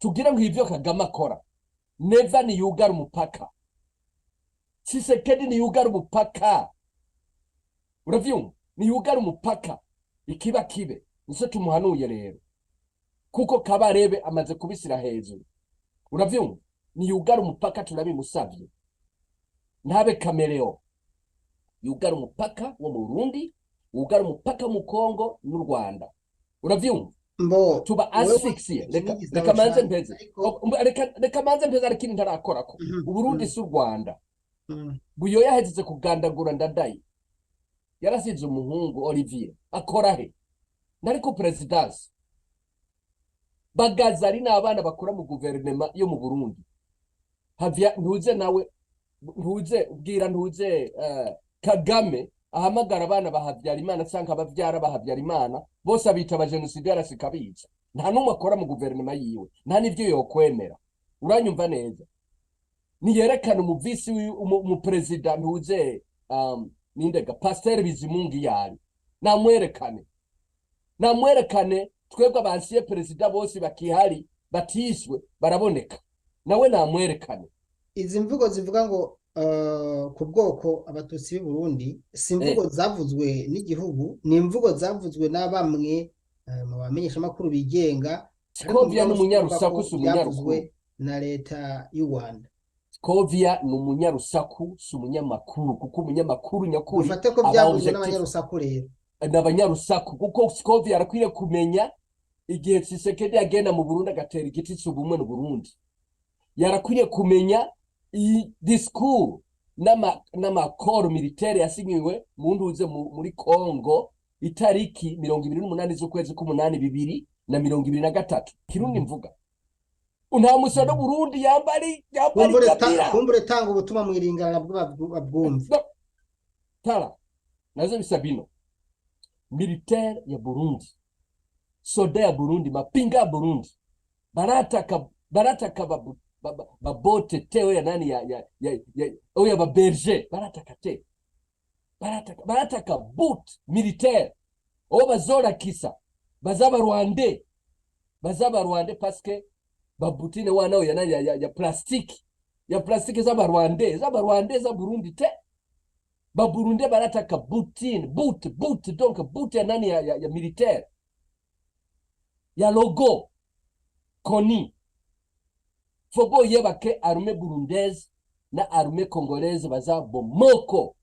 Tugire nk'ivyo Kagame akora. Neva niyugara umupaka, Tshisekedi niyugara umupaka, uravyumva? Niyugara umupaka, ikiba kibe. Nico tumuhanuye rero, kuko Kabarebe amaze kubisira hejuru, uravyumva? Niyugara umupaka, turabimusavye, ntabe caméléon. Yugara umupaka wo mu Burundi, wugara umupaka mu Kongo n'u Rwanda, uravyumva? Mbo Tuba wewe asphyxié. iki Reka ni igisabo reka manze cane mpeze. ariko Reka manze mpeze, ariko ntarakorako. Uburundi si u Rwanda. Buyoya yahejeje kugandagura Ndadaye, yarasize umuhungu Olivier, akora he? Nari ku présidence. Bagaza ari n'abana bakora mu guverinema yo mu Burundi. Havya ntuze nawe, ntuze bwira, ntuze Kagame ahamagara abana ba Habyarimana canke abavyara ba Habyarimana bose, abita abajenosideri, asikabica. Nta n'umwe akora mu guverinoma yiwe, nta n'ivyo yokwemera, uranyumva neza? Niyerekana umuvisi umuperezida, ntuze nindega Pasiteri Bizimungu yari, namwerekane, namwerekane. Twebwe abansiye perezida bose bakihari batiswe baraboneka, nawe namwerekane. Izi mvugo zivuga ngo ku bwoko abatutsi b'i Burundi si imvugo zavuzwe n'igihugu, ni imvugo zavuzwe na bamwe mu bamenyeshamakuru bigenga, ariko Scovia mugabo ni si ukuvuga umunyarusaku, ko si byavuzwe umunyamakuru. Na leta y'u Rwanda. Scovia ni umunyarusaku, si umunyamakuru, kuko umunyamakuru nyakuri Dufate ko aba byavuzwe objectif. n'abanyarusaku rero. Ni abanyarusaku, kuko Scovia arakwiriye kumenya igihe Tshisekedi yagenda mu Burundi agatera igiti c'ubumwe mu Burundi. Yarakwiriye kumenya iyi discours n'amakoro militaire yasinyiwe mu nduze muri Congo itariki 28 z'ukwezi k'umunani 2023. Kirundi mvuga, nta musore Burundi yambari yambari Kumbure kabira. Kumbure tanga ubutumwa mwiringana nabwo babwumve. No. Tala nazo bisa bino: militaire ya Burundi, soda ya Burundi, mapinga ya Burundi barataka, barataka babote te oya nani ya oya ba berger barataka te, barataka, barataka botte militaire oyo bazolakisa baza barwandais, baza barwandais, parce que babottines wana oya nani ya plastique, ya plastique za barwandais, za barwandais, za Burundi te. Baburundais barataka bottine, botte, botte, donc botte ya nani ya militaire ya logo koni. Faut boyeba ke armée burundaise na armée congolaise baza bomoko,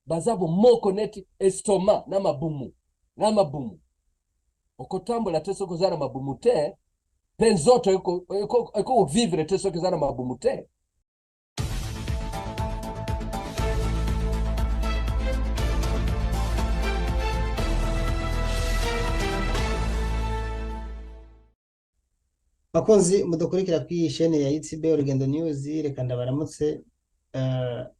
baza bomoko neti estomac na mabumu, na mabumu. Okotambola te soki oza na mabumu te, mpe nzoto eko vivre te soki eza na mabumu te. Bakunzi mudukurikira kuri iyi chaîne ya YouTube Urugendo News, reka ndabaramutse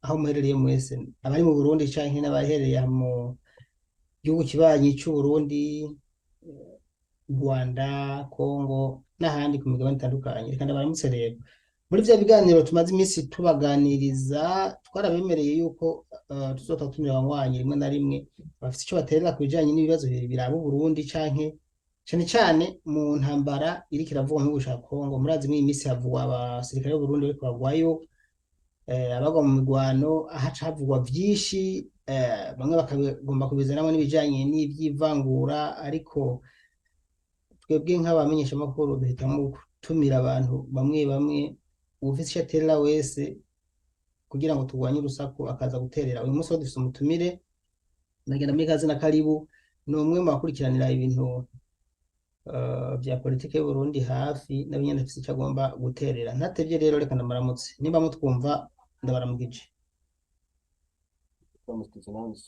aho muherereye mwese, abari mu Burundi canke n'abaherereye mu gihugu kibanyi c'u Burundi, Rwanda, Congo n'ahandi ku migabane itandukanye. Reka ndabaramutse rero. Muri vya biganiro tumaze iminsi tubaganiriza, twarabemereye yuko tuzota tumira abanywanyi rimwe na rimwe bafite ico baterera ku bijanye n'ibibazo biraba Uburundi canke cane cane mu ntambara iriko iravugwa mu gihugu ca Congo. Murazi muri iyi minsi havugwa abasirikare b'Uburundi bariko bagwayo, abagwa mu mirwano, ahaca havugwa vyinshi, bamwe bakagomba kubizanamwo n'ibijanye n'ivy'ivangura, ariko twebwe nk'abamenyeshamakuru duhitamwo gutumira abantu bamwe bamwe, uwufise ico aterera wese kugira ngo turwanye urusaku akaza guterera. Uyu munsi ho dufise umutumire, ndagenda muri kaze na karibu, ni umwe mu bakurikiranira ibintu vya politike y'Uburundi hafi, nawe nyene afise ico agomba guterera. Ntatevye rero, reka ndamuramutse. Nimba mutwumva, ndabaramukije. Turamusize nanjye.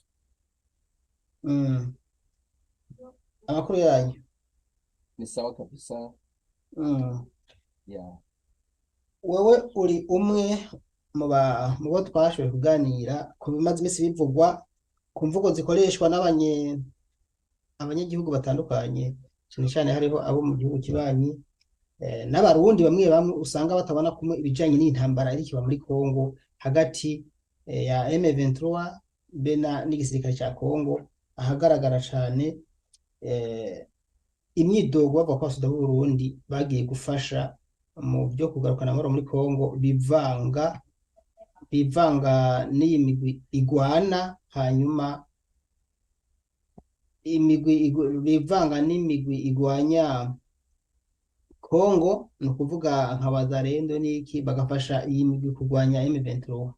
Amakuru yanyu? Ni sawa kabisa. Yeah. Wewe uri umwe mu bo twashoboye kuganira ku bimaze iminsi bivugwa ku mvugo zikoreshwa abanyagihugu batandukanye, cyane cyane hariho abo mu gihugu kibanyi n'abarundi bamwe bamwe usanga batabona kumwe ibijanye n'intambara iriko iba muri Congo hagati ya M23 be n'igisirikare ca Congo, ahagaragara cane. Imyidogo bavuga ko abasoda b'u Burundi bagiye gufasha mu byo kugarukana amahoro muri Kongo bivanga n'iyi migwi igwana, hanyuma imigwi bivanga n'imigwi igwanya Kongo, ni ukuvuga nka Wazalendo n'iki, bagafasha iyi migwi kurwanya M23.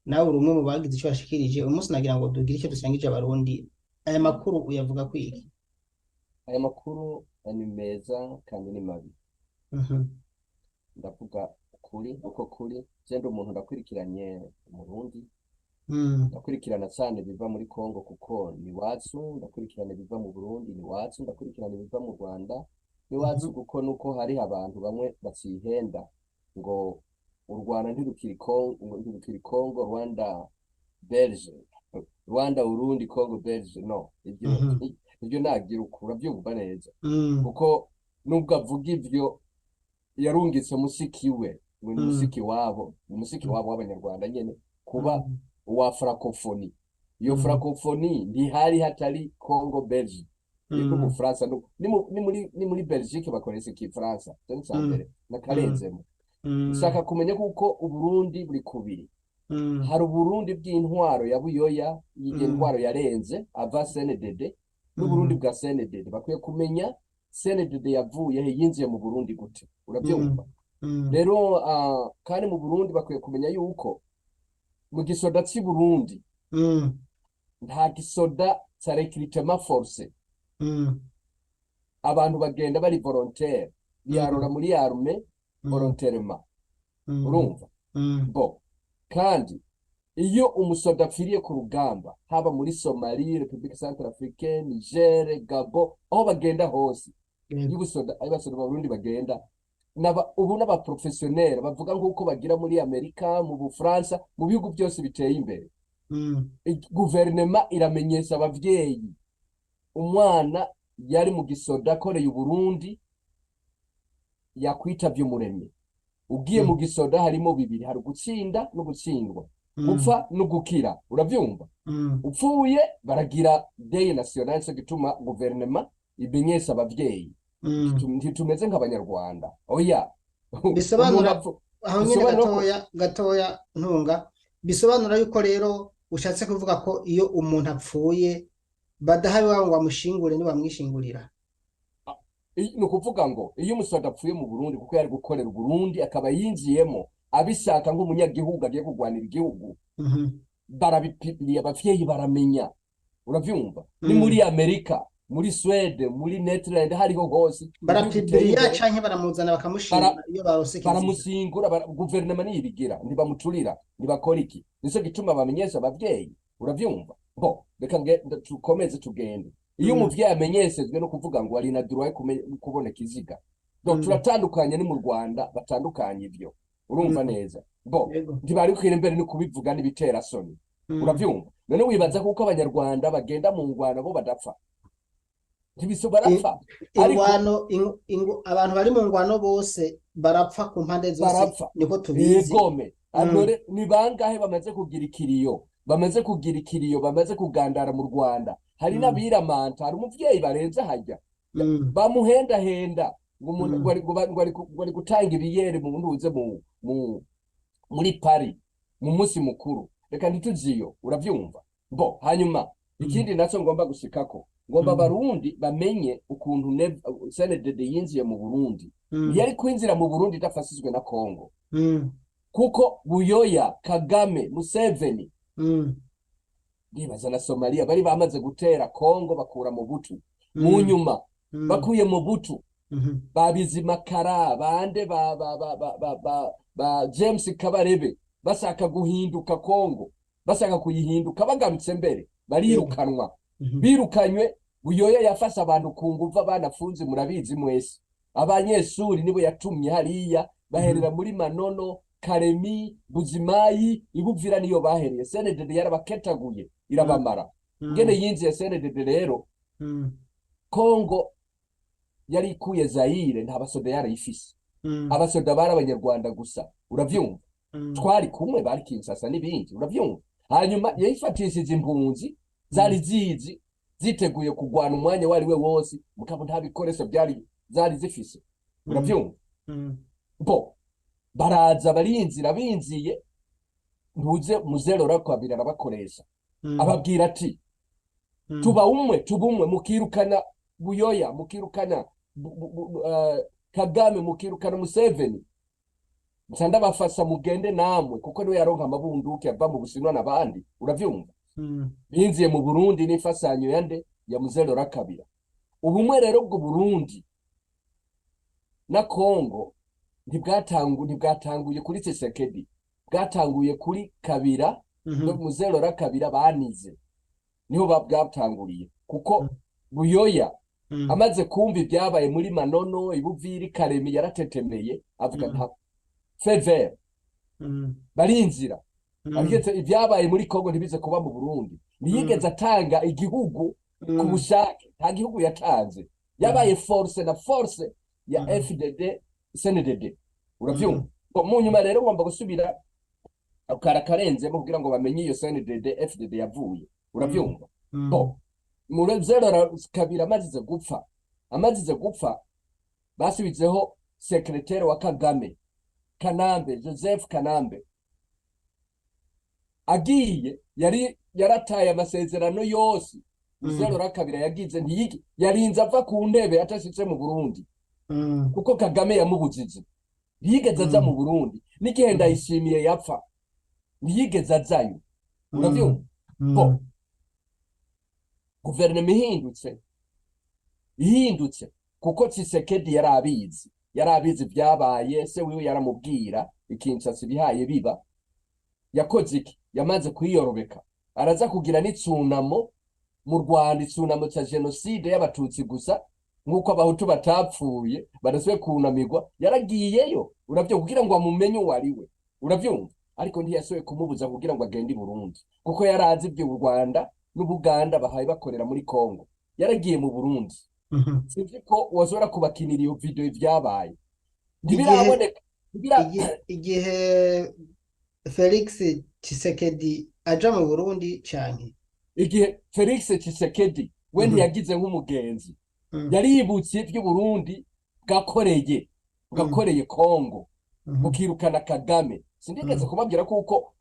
Nawe uri umwe mu bagize icyo bashikirije uyu munsi, nagira ngo tugire icyo dusangije Abarundi. Aya makuru uyavuga ko iki? Aya makuru ni meza kandi ni mabi. Ndavuga ukuri uko kuri. Je ndi umuntu ndakurikiranye Umurundi, ndakurikirana cyane biva muri Kongo kuko ni wacu, ndakurikirana ibiva mu Burundi ni wacu, ndakurikirana ibiva mu Rwanda ni wacu, kuko nuko hari abantu bamwe bacihenda ngo u Rwanda ntirukiri Kongo, ntirukiri Kongo, Rwanda Belge, Rwanda Urundi Kongo Belge, no ibyo ibyo nagira uku, urabyumva neza, kuko nubwo avuga ivyo yarungitse mushiki we ngo ni mushiki wabo, ni mushiki wabo w'Abanyarwanda nyene kuba uwa francophonie. Iyo francophonie ntihari hatari Congo Belge ni Ubufaransa, ni muri Belgique bakoresha ikifaransa. Icyo ni icya mbere nakarenzemo. Nshaka kumenya kuko Uburundi buri kubiri. Hari Uburundi bw'intwaro ya Buyoya, iyi ntwaro yarenze ava CNDD, n'Uburundi bwa CNDD. Bakwiye kumenya CNDD yavuye he, yinjiye mu Burundi gute, urabyumva? Rero kandi mu Burundi bakwiye kumenya yuko mu gisoda cy'i Burundi nta gisoda ca recrutement forcé. Abantu bagenda bari volontaire, biyarura muri armée volontairement, urumva? Bo kandi iyo umusoda apfiriye ku rugamba, haba muri Somalie, République Centrafricaine, Niger, Gabon, aho bagenda hose, iyo ubusoda, ayo basoda b'Abarundi bagenda ubu n'abaprofessionnel bavuga nk'uko bagira muri Amerika, mu Bufaransa, mu bihugu byose biteye imbere, guverinema iramenyesha abavyeyi umwana yari mu gisoda akoreye Uburundi yakwitavye Umuremyi. Ugiye mu gisoda harimo bibiri: hari ugutsinda no gutsindwa, gupfa no gukira, uravyumva? Upfuye baragira deuil national. Nico gituma guverinema imenyesha abavyeyi. Ntitumeze nk'Abanyarwanda, oya. Umuntu Bisobanura aho nyine bisobanura ko gatoya gatoya ntunga, bisobanura yuko rero ushatse kuvuga ko iyo umuntu apfuye badaha iwabo ngo bamushingure, ntibamwishingurira. Ni ukuvuga ngo iyo umusoda apfuye mu Burundi kuko yari gukorera Uburundi, akaba yinjiyemo abishaka nk'umunyagihugu agiye kurwanira igihugu, barabipimiriye abavyeyi baramenya, uravyumva? Ni muri Amerika, muri Swede, muri Netherland, hariho hose mu bihugu biteye Barapibiriya imbere. canke baramuzana bakamushingura iyo barose ikiziga? Baramusingura, guverinoma niyo ibigira, ntibamuturira, ntibakora iki. Nico gituma bamenyesha abavyeyi, uravyumva? Bo reka tukomeze tugende. Iyo umuvyeyi amenyeshejwe, no kuvuga ngo ari na droit yo kubona ikiziga. Donc turatandukanye, ni mu Rwanda batandukanye ivyo, urumva neza? Bo Yego. ntibari kwira imbere no kubivuga n'ibitera soni, uravyumva? None wibaza kuko Abanyarwanda bagenda mu ngwano bo badapfa? Ntibiso barapfa, ariko Ingwano abantu bari mu ngwano bose barapfa ku mpande zose. Barapfa. Niko tubizi. Yegome. None ni bangahe bamaze kugira ikiriyo, bamaze kugira ikiriyo, bamaze kugandara mu Rwanda? Hari n'abiramanta, hari umuvyeyi barenze hajya bamuhendahenda ngo umuntu ngo ari gutanga ibiyeri mu ntuze mu muri Paris mu munsi mukuru. Reka ntituziyo, uravyumva? Bo hanyuma ikindi naco ngomba gushikako, ngomba Abarundi bamenye ukuntu CNDD yinjiye mu Burundi. Ntiyari kwinjira mu Burundi idafashijwe na Kongo, kuko Buyoya, Kagame, Museveni, ndibaza na Somalia bari bamaze gutera Kongo, bakura mu butu mu nyuma bakuye mu butu ba Bizimakara bande ba James Kabarebe bashaka guhinduka Kongo, bashaka kuyihinduka, bagarutse mbere barirukanwa. Birukanywe, Buyoya yafashe abantu ku nguvu, abanafunze murabizi mwese, abanyeshuri nibo yatumye hariya baherera muri Manono, Karemi, Buzimayi, Ibuvira niyo bahereye. CNDD yarabaketaguye irabamara. Ngene yinjiye CNDD rero, Kongo yari ikuye Zaire, nta basoda yarayifise. Abasoda bari Abanyarwanda gusa, uravyumva? Twari kumwe, bari Kinshasa n'ibindi, uravyumva? Hanyuma yayifatishije impunzi zari zizi. Ziteguye kugwana umwanya wari we wose, mugabo nta bikoresho byari zari zifise. Uravyumva? Bo baraza barinzira, binziye ntuze muzero rakwabira arabakoresha, ababwira ati: "Tuba umwe, tuba umwe, mukirukana Buyoya, mukirukana Kagame, mukirukana Museveni, nca ndabafasha mugende namwe," kuko niwe yaronka amabunduki ava mu Bushinwa n'abandi. Uravyumva? Binziye mu Burundi n'imfasanyo ya nde? Ya Muzero Rakabira. Ubumwe rero bw'u Burundi na Kongo ntibwatanguye kuri Tshisekedi, bwatanguye kuri Kabira. Muzero Rakabira banize niho bwatanguriye, kuko Buyoya amaze kumva ibyabaye muri Manono, Ibuviri, Karemi, yaratetemeye, avuga nta fevere. Barinzira. Ariko ibyabaye muri Kongo ntibize kuba mu Burundi. Ntiyigeze atanga igihugu ku bushake, nta gihugu yatanze, yabaye force na force ya FDD CNDD. Uravyumva? Ngo mu nyuma rero ngomba gusubira akara karenzemo kugira ngo bamenye iyo CNDD FDD yavuye. Uravyumva? Bo Muzero Kabira amazize gupfa, basubizeho secrétaire wa Kagame, Kanambe, Joseph Kanambe. Agiye yari yarataye amasezerano yose Muzero Rakabira yagize. Ntiyigi yarinze ava ku ntebe atashitse mu Burundi, kuko Kagame yamubujije. Ntiyigeze aza mu Burundi. N'igihe Ndayishimiye yapfa ntiyigeze azayo. Uravyumva? Bo guverinoma ihindutse, kuko Tshisekedi yari abizi ibyabaye, se wiwe yaramubwira ikinshasa ibihaye biba. Yakoze iki? Yamaze kwiyorobeka, araza kugira n'icunamo mu Rwanda, icunamo ca jenoside y'Abatutsi gusa, nk'uko Abahutu batapfuye barasubiye kunamirwa. Yaragiyeyo, uravyo, kugira ngo amumenye uwo ari we. Uravyumva? Ariko ntiyasubiye kumubuza kugira ngo agende i Burundi, kuko yari azi ibyo u Rwanda n'Ubuganda bahaye bakorera muri Kongo. Yaragiye mu Burundi. Sinzi ko washobora kubakinira iyo video, ibyabaye ntibiraboneka, Igihe Felix Tshisekedi aja mu Burundi canke? Igihe Felix Tshisekedi we ntiyagize nk'umugenzi, yaributse iby'u Burundi bwakoreye Kongo, bukirukana Kagame. Sindigeze kubabwira kuko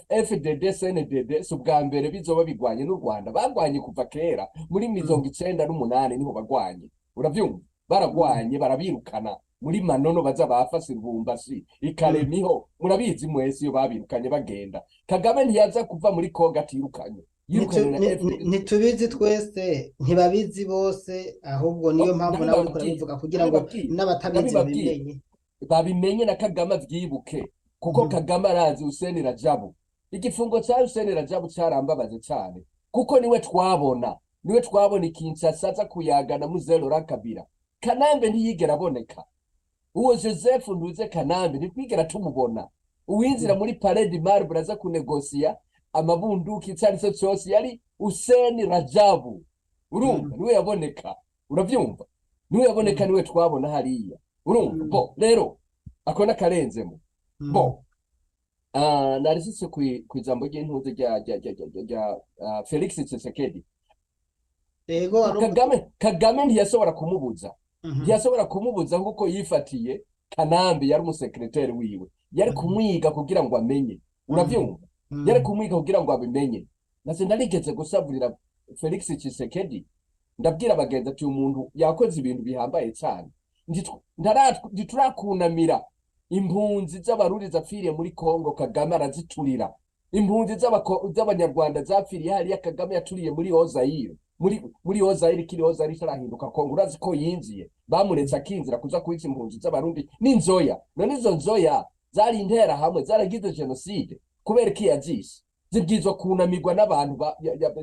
FDD CNDD si ubwa mbere bizoba bigwanye n'u Rwanda. Bagwanye kuva kera, muri 98 niho bagwanye. Uravyumva? Baragwanye, barabirukana muri Manono, baza bafase Lubumbashi, ikare niho murabizi mwese iyo babirukanye bagenda. Kagame ntiyaza kuva muri Kongo atirukanye, yirukanye na FDD. Ntitubizi twese, ntibabizi bose, ahubwo niyo mpamvu nawe uriko urabivuga kugira ngo n'abatabizi babimenye. Babimenye na Kagame avyibuke, kuko Kagame arazi Hussein Rajabu. Igifungo ca Hussein Rajabu carambabaje cane, kuko niwe twabona Kinshasa aza kuyaga na Muzero Rakabira. Kanambe ntiyigera aboneka. Uwo Joseph Nduze Kanambe ntitwigera tumubona. Uwinzira muri Palais de Marbre aza kunegosiya amabunduki, icyo ari cyo cyose, yari Hussein Rajabu. Urumva? Niwe yaboneka. Uravyumva? Niwe yaboneka, niwe twabona hariya. Urumva? Bo rero ako n'akarenzemo. Bo narisise kw'ijambo ry'intuze rya Felix Tshisekedi. Yego, wari Kagame ntiyashobora kumubuza. Ntiyashobora kumubuza kuko yifatiye Kanambe, yari umusekreteri wiwe, yari kumwiga kugira ngo amenye. Uravyumva? Yari kumwiga kugira ngo abimenye. Nase narigeze gusavurira Felix Tshisekedi, ndabwira abagenzi ati: "Uyu muntu yakoze ibintu bihambaye cyane. Ntiturakunamira impunzi z'Abarundi zapfiriye muri Kongo, Kagame araziturira. Impunzi z'Abanyarwanda zapfiriye hariya, Kagame yaturiye muri Haut-Zaïre, muri Haut-Zaïre, ikiri Haut-Zaïre itarahinduka Kongo. Urazi ko yinjiye, bamuretse akinzira kuza kwica impunzi z'Abarundi n'inzoya. None izo nzoya zari intera hamwe zaragize jenoside, kubera ko yazishe zibwizwa kunamirwa n'abantu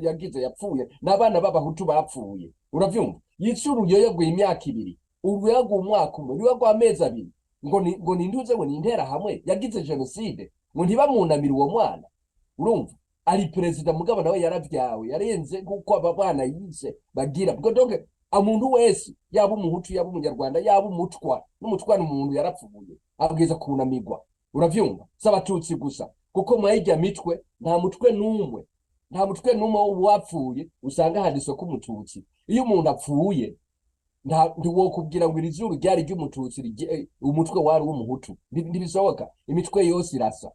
yagize yapfuye n'abana b'Abahutu bapfuye. Uravyumva? Yica uruyoya rw'imyaka 2, uruyoya rw'umwaka 1, uruyoya rw'amezi 2, ngo ninduze, ngo ni intera hamwe yagize jenoside, ngo ntibamunamire uwo mwana." Urumva, ari perezida, mugabo nawe yaravyawe, yarenze nk'uko aba bana yishe bagira ubwo. Donc umuntu wese, yaba Umuhutu, yaba Umunyarwanda, yaba Umutwa, n'Umutwa ni umuntu yarapfuye, abwiza kunamirwa. Uravyumva? Si Abatutsi gusa, kuko mwayirya mitwe nta mutwe n'umwe. Nta mutwe n'umwe wapfuye usanga handitswe ko umututsi. Iyo umuntu apfuye, ntiwokubwira ngo iri zuru ryari ry'umututsi, umutwe wari uw'umuhutu. Ntibishoboka, imitwe yose irasa,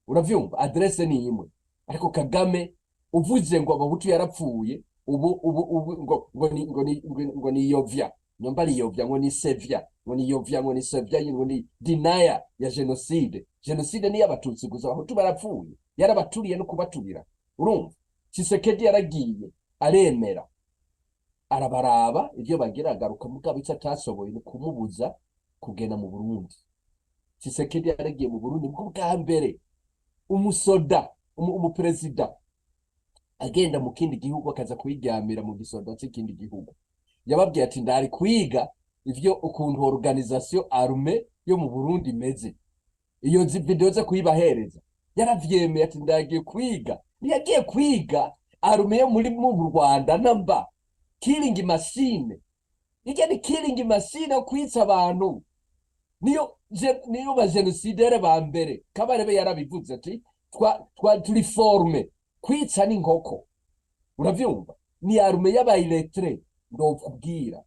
uravyumva? Adresse ni imwe. Ariko Kagame uvuze ngo abahutu yarapfuye, ubu ngo ni yovya, nyomba ari yovya, ngo ni sevya, ngo ni yovya, ngo ni sevya, ngo ni denier ya génocide. Génocide ni y'abatutsi gusa, abahutu barapfuye, yarabaturiye no kubaturira. Urumva, Tshisekedi yaragiye aremera, arabaraba ibyo bagira, agaruka. Mugabo icyo atashoboye ni kumubuza kugenda mu Burundi. Tshisekedi yaragiye mu Burundi bwo bwa mbere umusoda, umuperezida agenda mu kindi gihugu, akaza kuyiryamira mu gisoda c'ikindi gihugu. Yababwiye ati: "Ndari kwiga ivyo ukuntu organisation armée yo mu Burundi imeze." Iyo video zo kuyibahereza, yaravyemeye ati: "Ndagiye kwiga." Ntiyagiye kwiga armée yo muri mu Rwanda namba killing machine. Irya ni killing machine yo kwica abantu, niyo ba génocidaires ba mbere. Kabarebe yarabivuze ati: Twa turi formés kwica n'inkoko." Uravyumva? Ni armée y'aba illettrés, ndokubwira.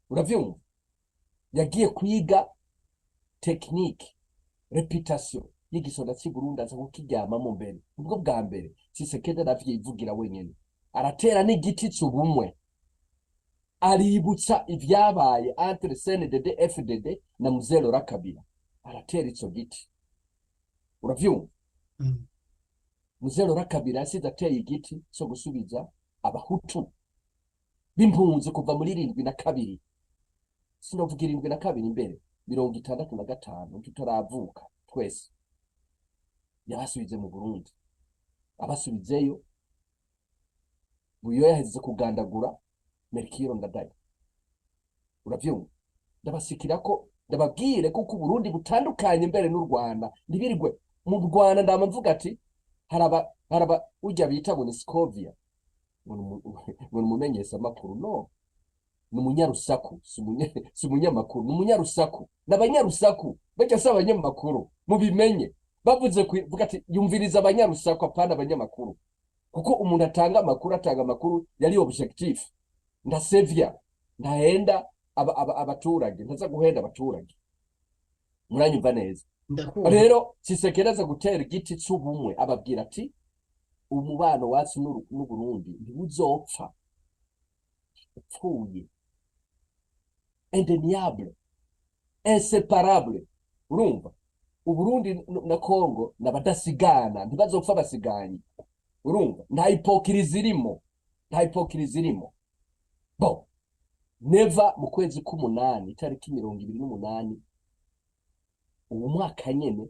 Uravyumva? Yagiye kwiga technique, réputation y'igisoda cy'i Burundi, aza kukiryamamo mbere. Nibwo bwa mbere Tshisekedi aravyivugira wenyene, aratera n'igiti c'ubumwe, aributsa ivyabaye entre CNDD FDD na Mzee Laurent Kabila, aratera ico giti. Uravyumva? Mm. Mzee Laurent Kabila yasize ateye igiti co gusubiza abahutu b'impunzi kuva muri 72, sinovuga 72, imbere 65, tutaravuka twese. Yabasubize mu Burundi, abasubizeyo. Buyoya yaheze kugandagura Melchior Ndadaye. Uravyumva? Ndabasikira ko ndababwire kuko Uburundi butandukanye mbere n'u Rwanda. Ntibirirwe mu Rwanda, ndama mvuga ati haraba urya bita ngo ni Scovia, ngo ni umumenyeshamakuru. No ni umunyarusaku, si umunyamakuru, ni umunyarusaku. Ni abanyarusaku bajya, si abanyamakuru, mubimenye. Bavuze vuga ati: "Yumviriza abanyarusaku, apana abanyamakuru." Kuko umuntu atanga amakuru, atanga amakuru yari objectif, ndasevya, ntahenda abaturage, ntaza guhenda abaturage. Muranyumva neza? Ndakumva. Rero Tshisekedi aza gutera igiti c'ubumwe, ababwira ati: "Umubano wacu n'Uburundi ntiwuzopfa upfuye, indéniable, inséparable." Urumva, Uburundi na Congo n'abadasigana, ntibazopfa basiganye. Urumva, nta hypocrisie irimo, nta hypocrisie irimo. Bon, Neva mu kwezi k'umunani, itariki 28 uwo mwaka nyene,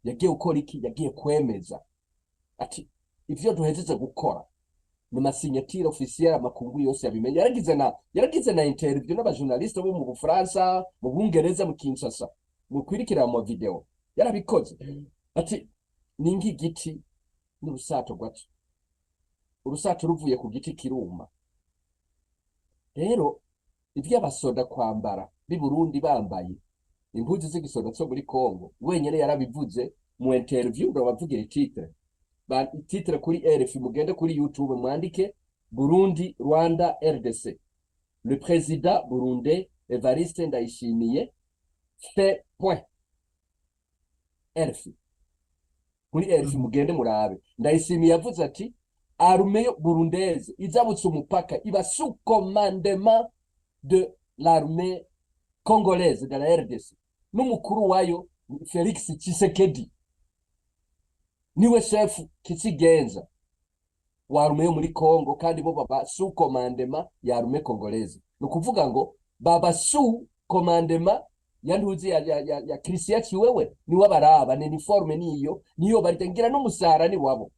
yagiye gukora iki? Yagiye kwemeza ati: "Ivyo duhejeje gukora ni ma signature officielle, amakungu yose yabimenye." Yaragize na interview n'aba journalistes bo mu Bufaransa, mu Bwongereza, mu Kinshasa, mukwirikira mu video yarabikoze. Ati: "Ni nk'igiti n'urusato rwaco, urusato ruvuye ku giti kiruma." Rero ivy'abasoda kwambara b'i Burundi bambaye impuzu z'igisoda co muri Congo, wenyene yarabivuze mu interview. Ndabavugira titre, titre kuri RFI. Mugende kuri YouTube mwandike "Burundi Rwanda RDC, le président burundais Evariste Ndayishimiye fait point RFI", kuri RFI. Mugende murabe. Ndayishimiye yavuze ati: "Armée burundaise izabutse umupaka iba sous commandement de l'armée congolaise de la RDC, n'umukuru wayo Felix Tshisekedi niwe chef kizigenza wa armée yo muri Congo, kandi bo baba sous commandement ya armée congolaise." Ni ukuvuga ngo baba sous commandement ya ntuzi ya Christian Chiwewe, niwe abaraba, ni uniforme niyo niyo barya, ngira n'umusara ni wabo.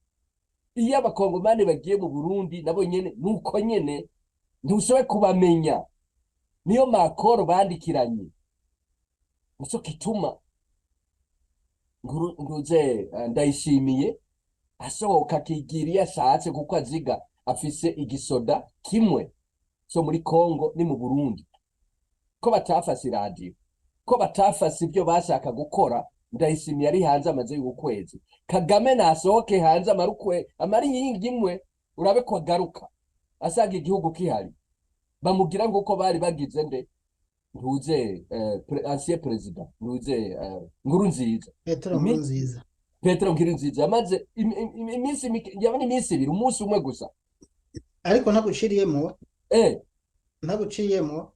Iyo abakongomani bagiye mu Burundi nabo nyene nuko nyene, ntushoboye kubamenya, niyo makoro bandikiranye. Nico gituma ntuze Ndayishimiye asohoka akigira iyo ashatse, kuko aziga afise igisoda kimwe so muri Congo ni mu Burundi. Ko batafase iradiyo, ko batafase ibyo bashaka gukora. Ndayishimiye ari hanze amaze ukwezi. Kagame nasohoke hanze amara amara iyingi imwe, urabe ko agaruka asanga igihugu kihari. Bamugira nguko bari bagize nde ntuze ancien président ntuze Nkurunziza. Petero Nkurunziza. Petero Nkurunziza yamaze iminsi yabona iminsi 2, umunsi umwe gusa. Ariko ntaguciriyemo, ntaguciriyemo,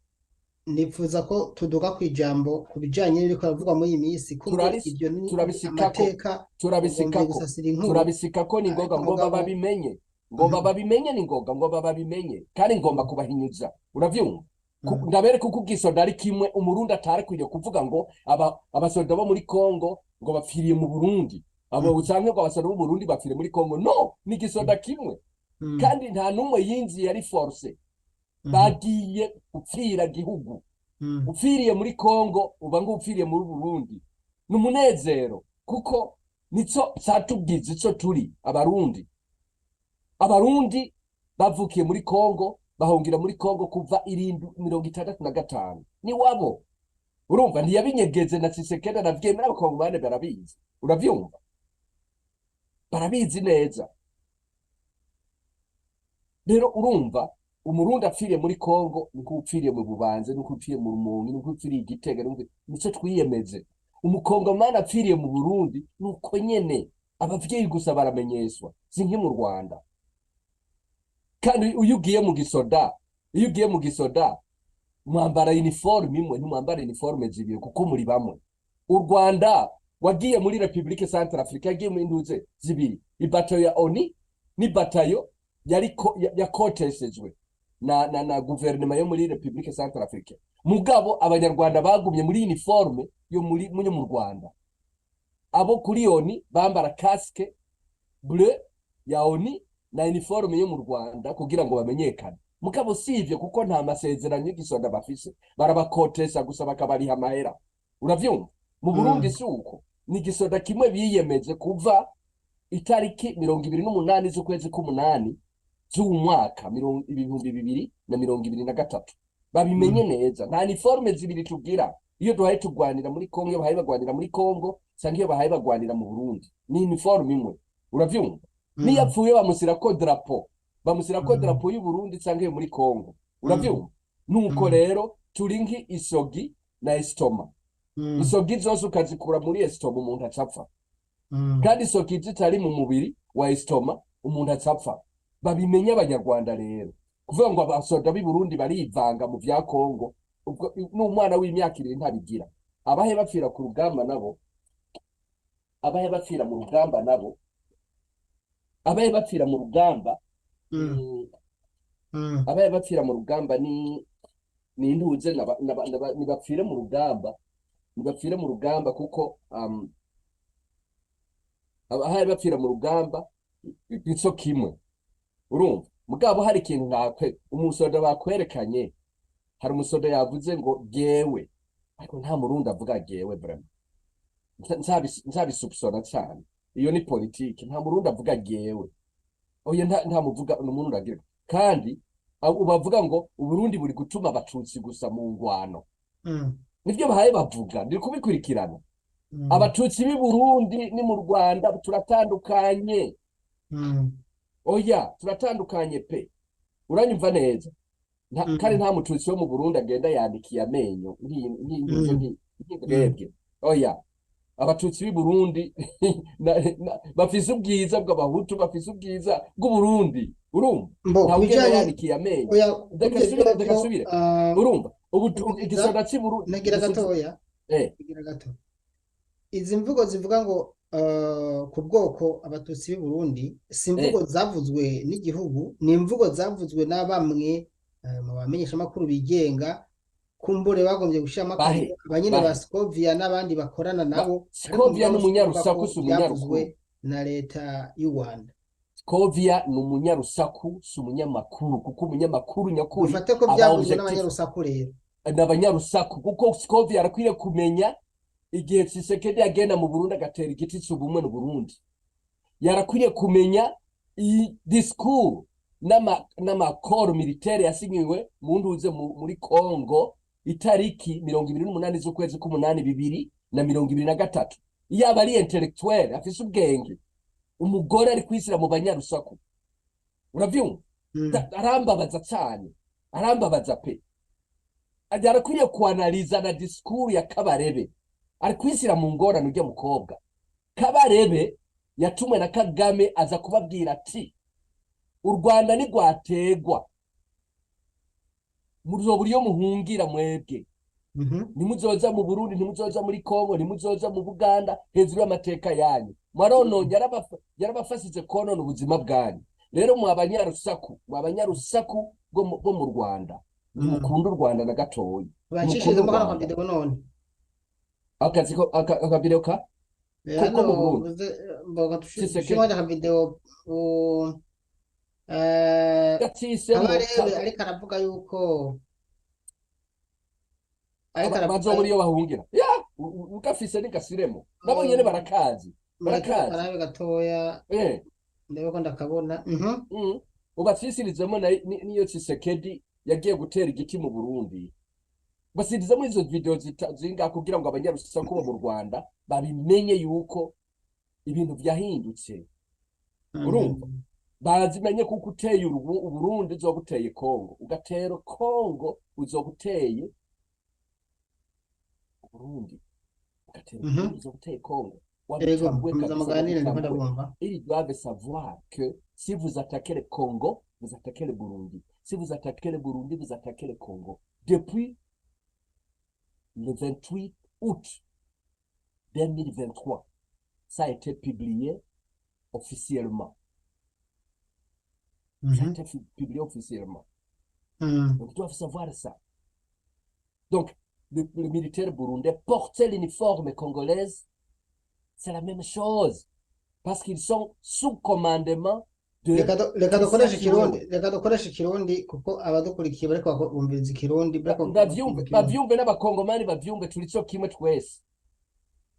nipfuza ko tuduga ku ijambo ku bijanye n'ibiriko biravugwa muri iyi minsi, kuko ibyo ni amateka. Turabisikako ni ngoga, ngomba babimenye, ngomba babimenye, ni ngoga, ngomba babimenye, kandi ngomba kubahinyuza. Uravyumva? Ndabereka uko igisoda ari kimwe. Umurundi atarekwiye kuvuga ngo abasoda bo muri Kongo ngo bapfiriye mu Burundi, abo usange ngo abasoda b'u Burundi bapfiriye muri Kongo. No, ni igisoda kimwe, kandi nta n'umwe yinjiye ari force. Bagiye gupfira gihugu. Upfiriye muri Kongo uba ngo upfiriye muri Burundi. Ni umunezero, kuko nico catubwiza ico turi Abarundi. Abarundi bavukiye muri Kongo, bahungira muri Kongo kuva 765, ni wabo. Urumva, ntiyabinyegeze na Tshisekedi aravyemera, abakongomani barabizi. Uravyumva, barabizi neza. Rero urumva, Umurundi apfiriye muri Kongo niko upfiriye mu Bubanza, niko upfiriye mu Rumonge, niko upfiriye i Gitega, nico twiyemeze. Umukongomani apfiriye mu Burundi nuko nyene, abavyeyi gusa baramenyeswa, si nki mu Rwanda. Kandi iyo ugiye mu gisoda, iyo ugiye mu gisoda mwambara uniforme imwe, ntimwambara uniforme zibiri, kuko muri bamwe. U Rwanda wagiye muri Republique Centrafrique, yagiye mu nduze zibiri, ibatayo ya ONU n'ibatayo yari yakoteshejwe na guverinoma yo muri Republique Centrafrique. Mugabo Abanyarwanda bagumye muri uniforme yo muri mu Rwanda. Abo kuri ONU bambara casque bleu ya ONU na uniforme yo mu Rwanda kugira ngo bamenyekane. Mugabo sivyo, kuko nta masezerano y'igisoda bafise, barabakotesha gusa bakabariha amahera. Uravyumva? Mu Burundi si uko, ni igisoda kimwe biyemeje kuva itariki 28 z'ukwezi k'umunani z'uwu mwaka 2023. Babimenye neza, nta uniforme zibiri tugira. Iyo duhaye tugwanira muri Kongo, iyo bahaye bagwanira muri Kongo, canke iyo bahaye bagwanira mu Burundi, ni uniforme imwe. Uravyumva? Niyo apfuye bamusirako drapeau, bamusirako drapeau y'u Burundi canke yo muri Kongo. Uravyumva? Nuko rero turi nki isogi na estomac. Isogi zose ukazikura muri estomac, umuntu acapfa. Kandi isogi zitari mu mubiri wa estomac, umuntu acapfa. Babimenye Abanyarwanda rero. Kuvuga ngo abasoda b'i Burundi barivanga mu vya Kongo, ubwo n'umwana w'imyaka 2 ntabigira. Abahe bapfira ku rugamba nabo, abahe bapfira mu rugamba nabo, abahe bapfira mu rugamba, abahe bapfira mu rugamba ni intuze nibapfire mu rugamba, nibapfire mu rugamba, kuko abahe bapfira mu rugamba ico kimwe. Urumva? Mugabo hari ikintu ntakwe umusoda bakwerekanye, hari umusoda yavuze ngo gewe, ariko nta Murundi avuga gewe vraiment. Nzabisupsona cyane, iyo ni politike. Nta Murundi avuga gewe, oya, nta muvuga n'umuntu agira. Kandi ubavuga ngo Uburundi buri gutuma Abatutsi gusa mu ngwano. Nivyo bahaye bavuga, ndi kubikurikirana. Abatutsi b'i Burundi ni mu Rwanda turatandukanye. Oya, turatandukanye pe. Uranyumva neza? Kandi nta mututsi wo mu Burundi agenda yandikiye amenyo nk'ibwebwe. Oya, Abatutsi b'i Burundi bafise ubwiza bw'Abahutu, bafise ubwiza bw'Uburundi. Urumva? Nta ugenda yandikiye amenyo. Reka subire. Urumva? Ubu igisoda c'i Burundi. Nagira gatoya. Nagira gato. Izi mvugo zivuga ngo ku bwoko Abatutsi b'i Burundi si imvugo zavuzwe n'igihugu, ni imvugo zavuzwe na bamwe mu bamenyeshamakuru bigenga, kumbure bagombye gushiramo abanyene ba Scovia n'abandi bakorana nabo. Scovia ni umunyarusaku, si umunyamakuru na leta y'u Rwanda. Scovia ni umunyarusaku, si umunyamakuru, kuko umunyamakuru nyakuri ufate ko byavuzwe n'abanyarusaku rero. N'abanyarusaku, kuko Scovia arakwiriye kumenya igihe Tshisekedi agenda mu Burundi agatera igiti c'ubumwe mu Burundi. Yarakwiriye kumenya i discours n'amakoro militaire yasinyiwe mu nduze muri Kongo itariki 28 z'ukwezi k'umunani 2023. Yaba ari intellectuel, afise ubwenge, umugore ari kwisira mu banyarusaku, uravyumva? Arambabaza cyane, arambabaza pe. Arakwiriye kuanaliza na discours ya Kabarebe. Ari kwisira mu ngorane ujya mukobwa. Kabarebe yatumwe na Kagame, aza kubabwira ati u Rwanda ntigwategwa, muzobura iyo muhungira mwebwe. Ntimuzoza mu Burundi, ntimuzoza muri Kongo, ntimuzoza mu Buganda. Hejuru y'amateka yanyu mwarononye, yarabafashije konona ubuzima bwanyu. Rero mwa banyarusaku, mwa banyarusaku bo mu Rwanda, ntimukunda u Rwanda na gatoyi. Bacishizemo Ntimukunda u kano Rwanda. Kavideo none. Akazi ko akavideo ka ko hano mu Burundi. Uvuze mboga. Tshisekedi. Tushimo akavideo gacisemo. Kabarebe ariko aravuga yuko ariko aravuga Bazobura iyo bahungira ya ugafise nigasiremo, nabo nyene barakazi. Mureke. Barakazi. Karabe gatoya. Ndebe ko ndakabona. Ubacisirizemo niyo Tshisekedi yagiye gutera igiti mu Burundi, basirizemo izo video zingaha kugira ngo abanyarusaku bo mu Rwanda babimenye yuko ibintu vyahindutse. Urumva, bazimenye kuko uteye Uburundi uzoba uteye Kongo, ugatera Kongo uzoba uteye Uburundi, ugatera Uburundi uzoba uteye Kongo. Yego. Wabitambwe Komeza kabisa. Muganire, ndiko Wabitambwe. ndabumva. Ils doivent savoir que si vous attaquez le Congo, vous attaquez le Burundi. Si vous attaquez le Burundi, vous attaquez le Congo. Depuis le 28 août 2023, ça a été publié officiellement. Ça a été publié officiellement. Donc, ils doivent savoir ça. Donc, le militaire burundais portait l'uniforme congolaise, c'est la même chose. Parce qu'ils sont sous commandement de Reka dukoreshe Christian ikirundi. Chiwewe. Reka dukoreshe ikirundi kuko abadukurikiye bariko bumviriza ikirundi, bariko bakumva Bavyumve. ikirundi. Bavyumve n'abakongomani bavyumve, turi co kimwe twese,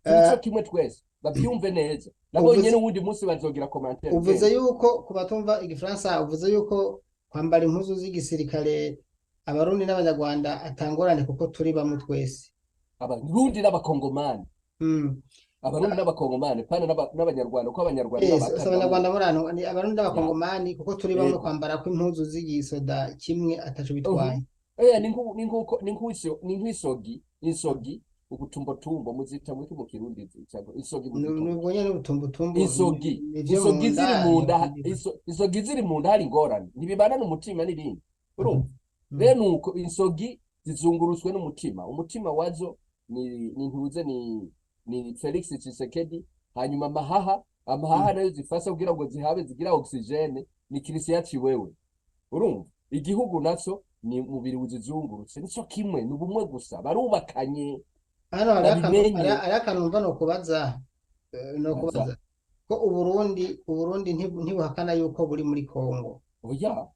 turi co kimwe twese, bavyumve neza nabo Uvuze nyene. Uwundi munsi bazogira commentaire. Uvuze Genda. yuko ku batumva igifaransa, uvuze yuko kwambara impuzu z'igisirikare abarundi n'abanyarwanda atangorane kuko turi bamwe twese. Abarundi n'abakongomani. Abarundi n'abakongomani, pana n'abanyarwanda, kuko abanyarwanda Yes, si n'abakagame. Abanyarwanda muri hano ni abarundi ya n'abakongomani kuko turi bamwe. Yego. Kwambara kw'impuzu z'igisoda kimwe ataco bitwaye. Ni nk'isogi, insogi, ubutumbotumbo muzita mwiki mu Kirundi, cyangwa insogi muzita Nubwo muki? nyene n'ubutumbutumbu Insogi. nivyo Insogi mu ziri nda mu nda. ntibiba. Insogi ziri mu nda hari ingorane, ntibibana n'umutima n'ibindi, urumva? Bene uko insogi zizungurutswe n'umutima, umutima wazo ni ntuze, ni Felix Tshisekedi. Hanyuma amahaha, amahaha nayo zifasha kugira ngo zihabe zigira oxygène ni Christian Chiwewe, urumva? Igihugu naco ni umubiri uzizungurutse, nico kimwe, ni ubumwe gusa, barubakanye. Hano hariho akantu Babimenye. Hariho akantu numva nokubaza, Baza. Nokubaza ko Uburundi ntibuhakana yuko buri muri Kongo. Oya.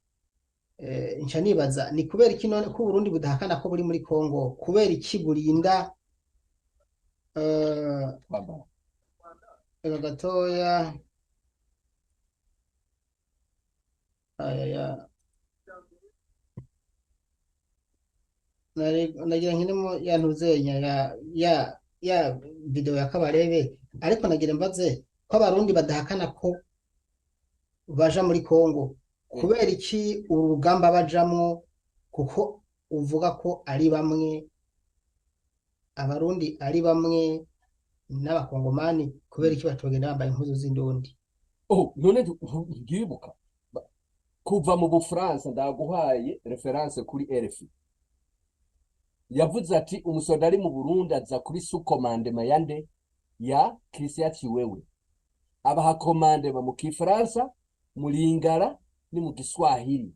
Nca nibaza ni kubera iki none ko Uburundi budahakana ko buri muri Kongo, kubera iki burinda Kwambara. Reka gatoya. Ayaya, nagira nkinemo ya ntuzenya ya video ya Kabarebe, ariko nagira mbaze ko abarundi badahakana ko baja muri Kongo, kubera iki uru rugamba bajamwo, kuko uvuga ko ari bamwe, abarundi ari bamwe n'abakongomani, kubera iki batogenda bambaye impuzu z'indundi? Oh, none ntiwibuka kuva mu Bufaransa? Ndaguhaye référence kuri RFI, yavuze ati umusoda ari mu Burundi aza kuri sous commandement ya nde? Ya Christian Chiwewe. Abaha commandement mu Kifaransa, mu Lingala ni mu Giswahili,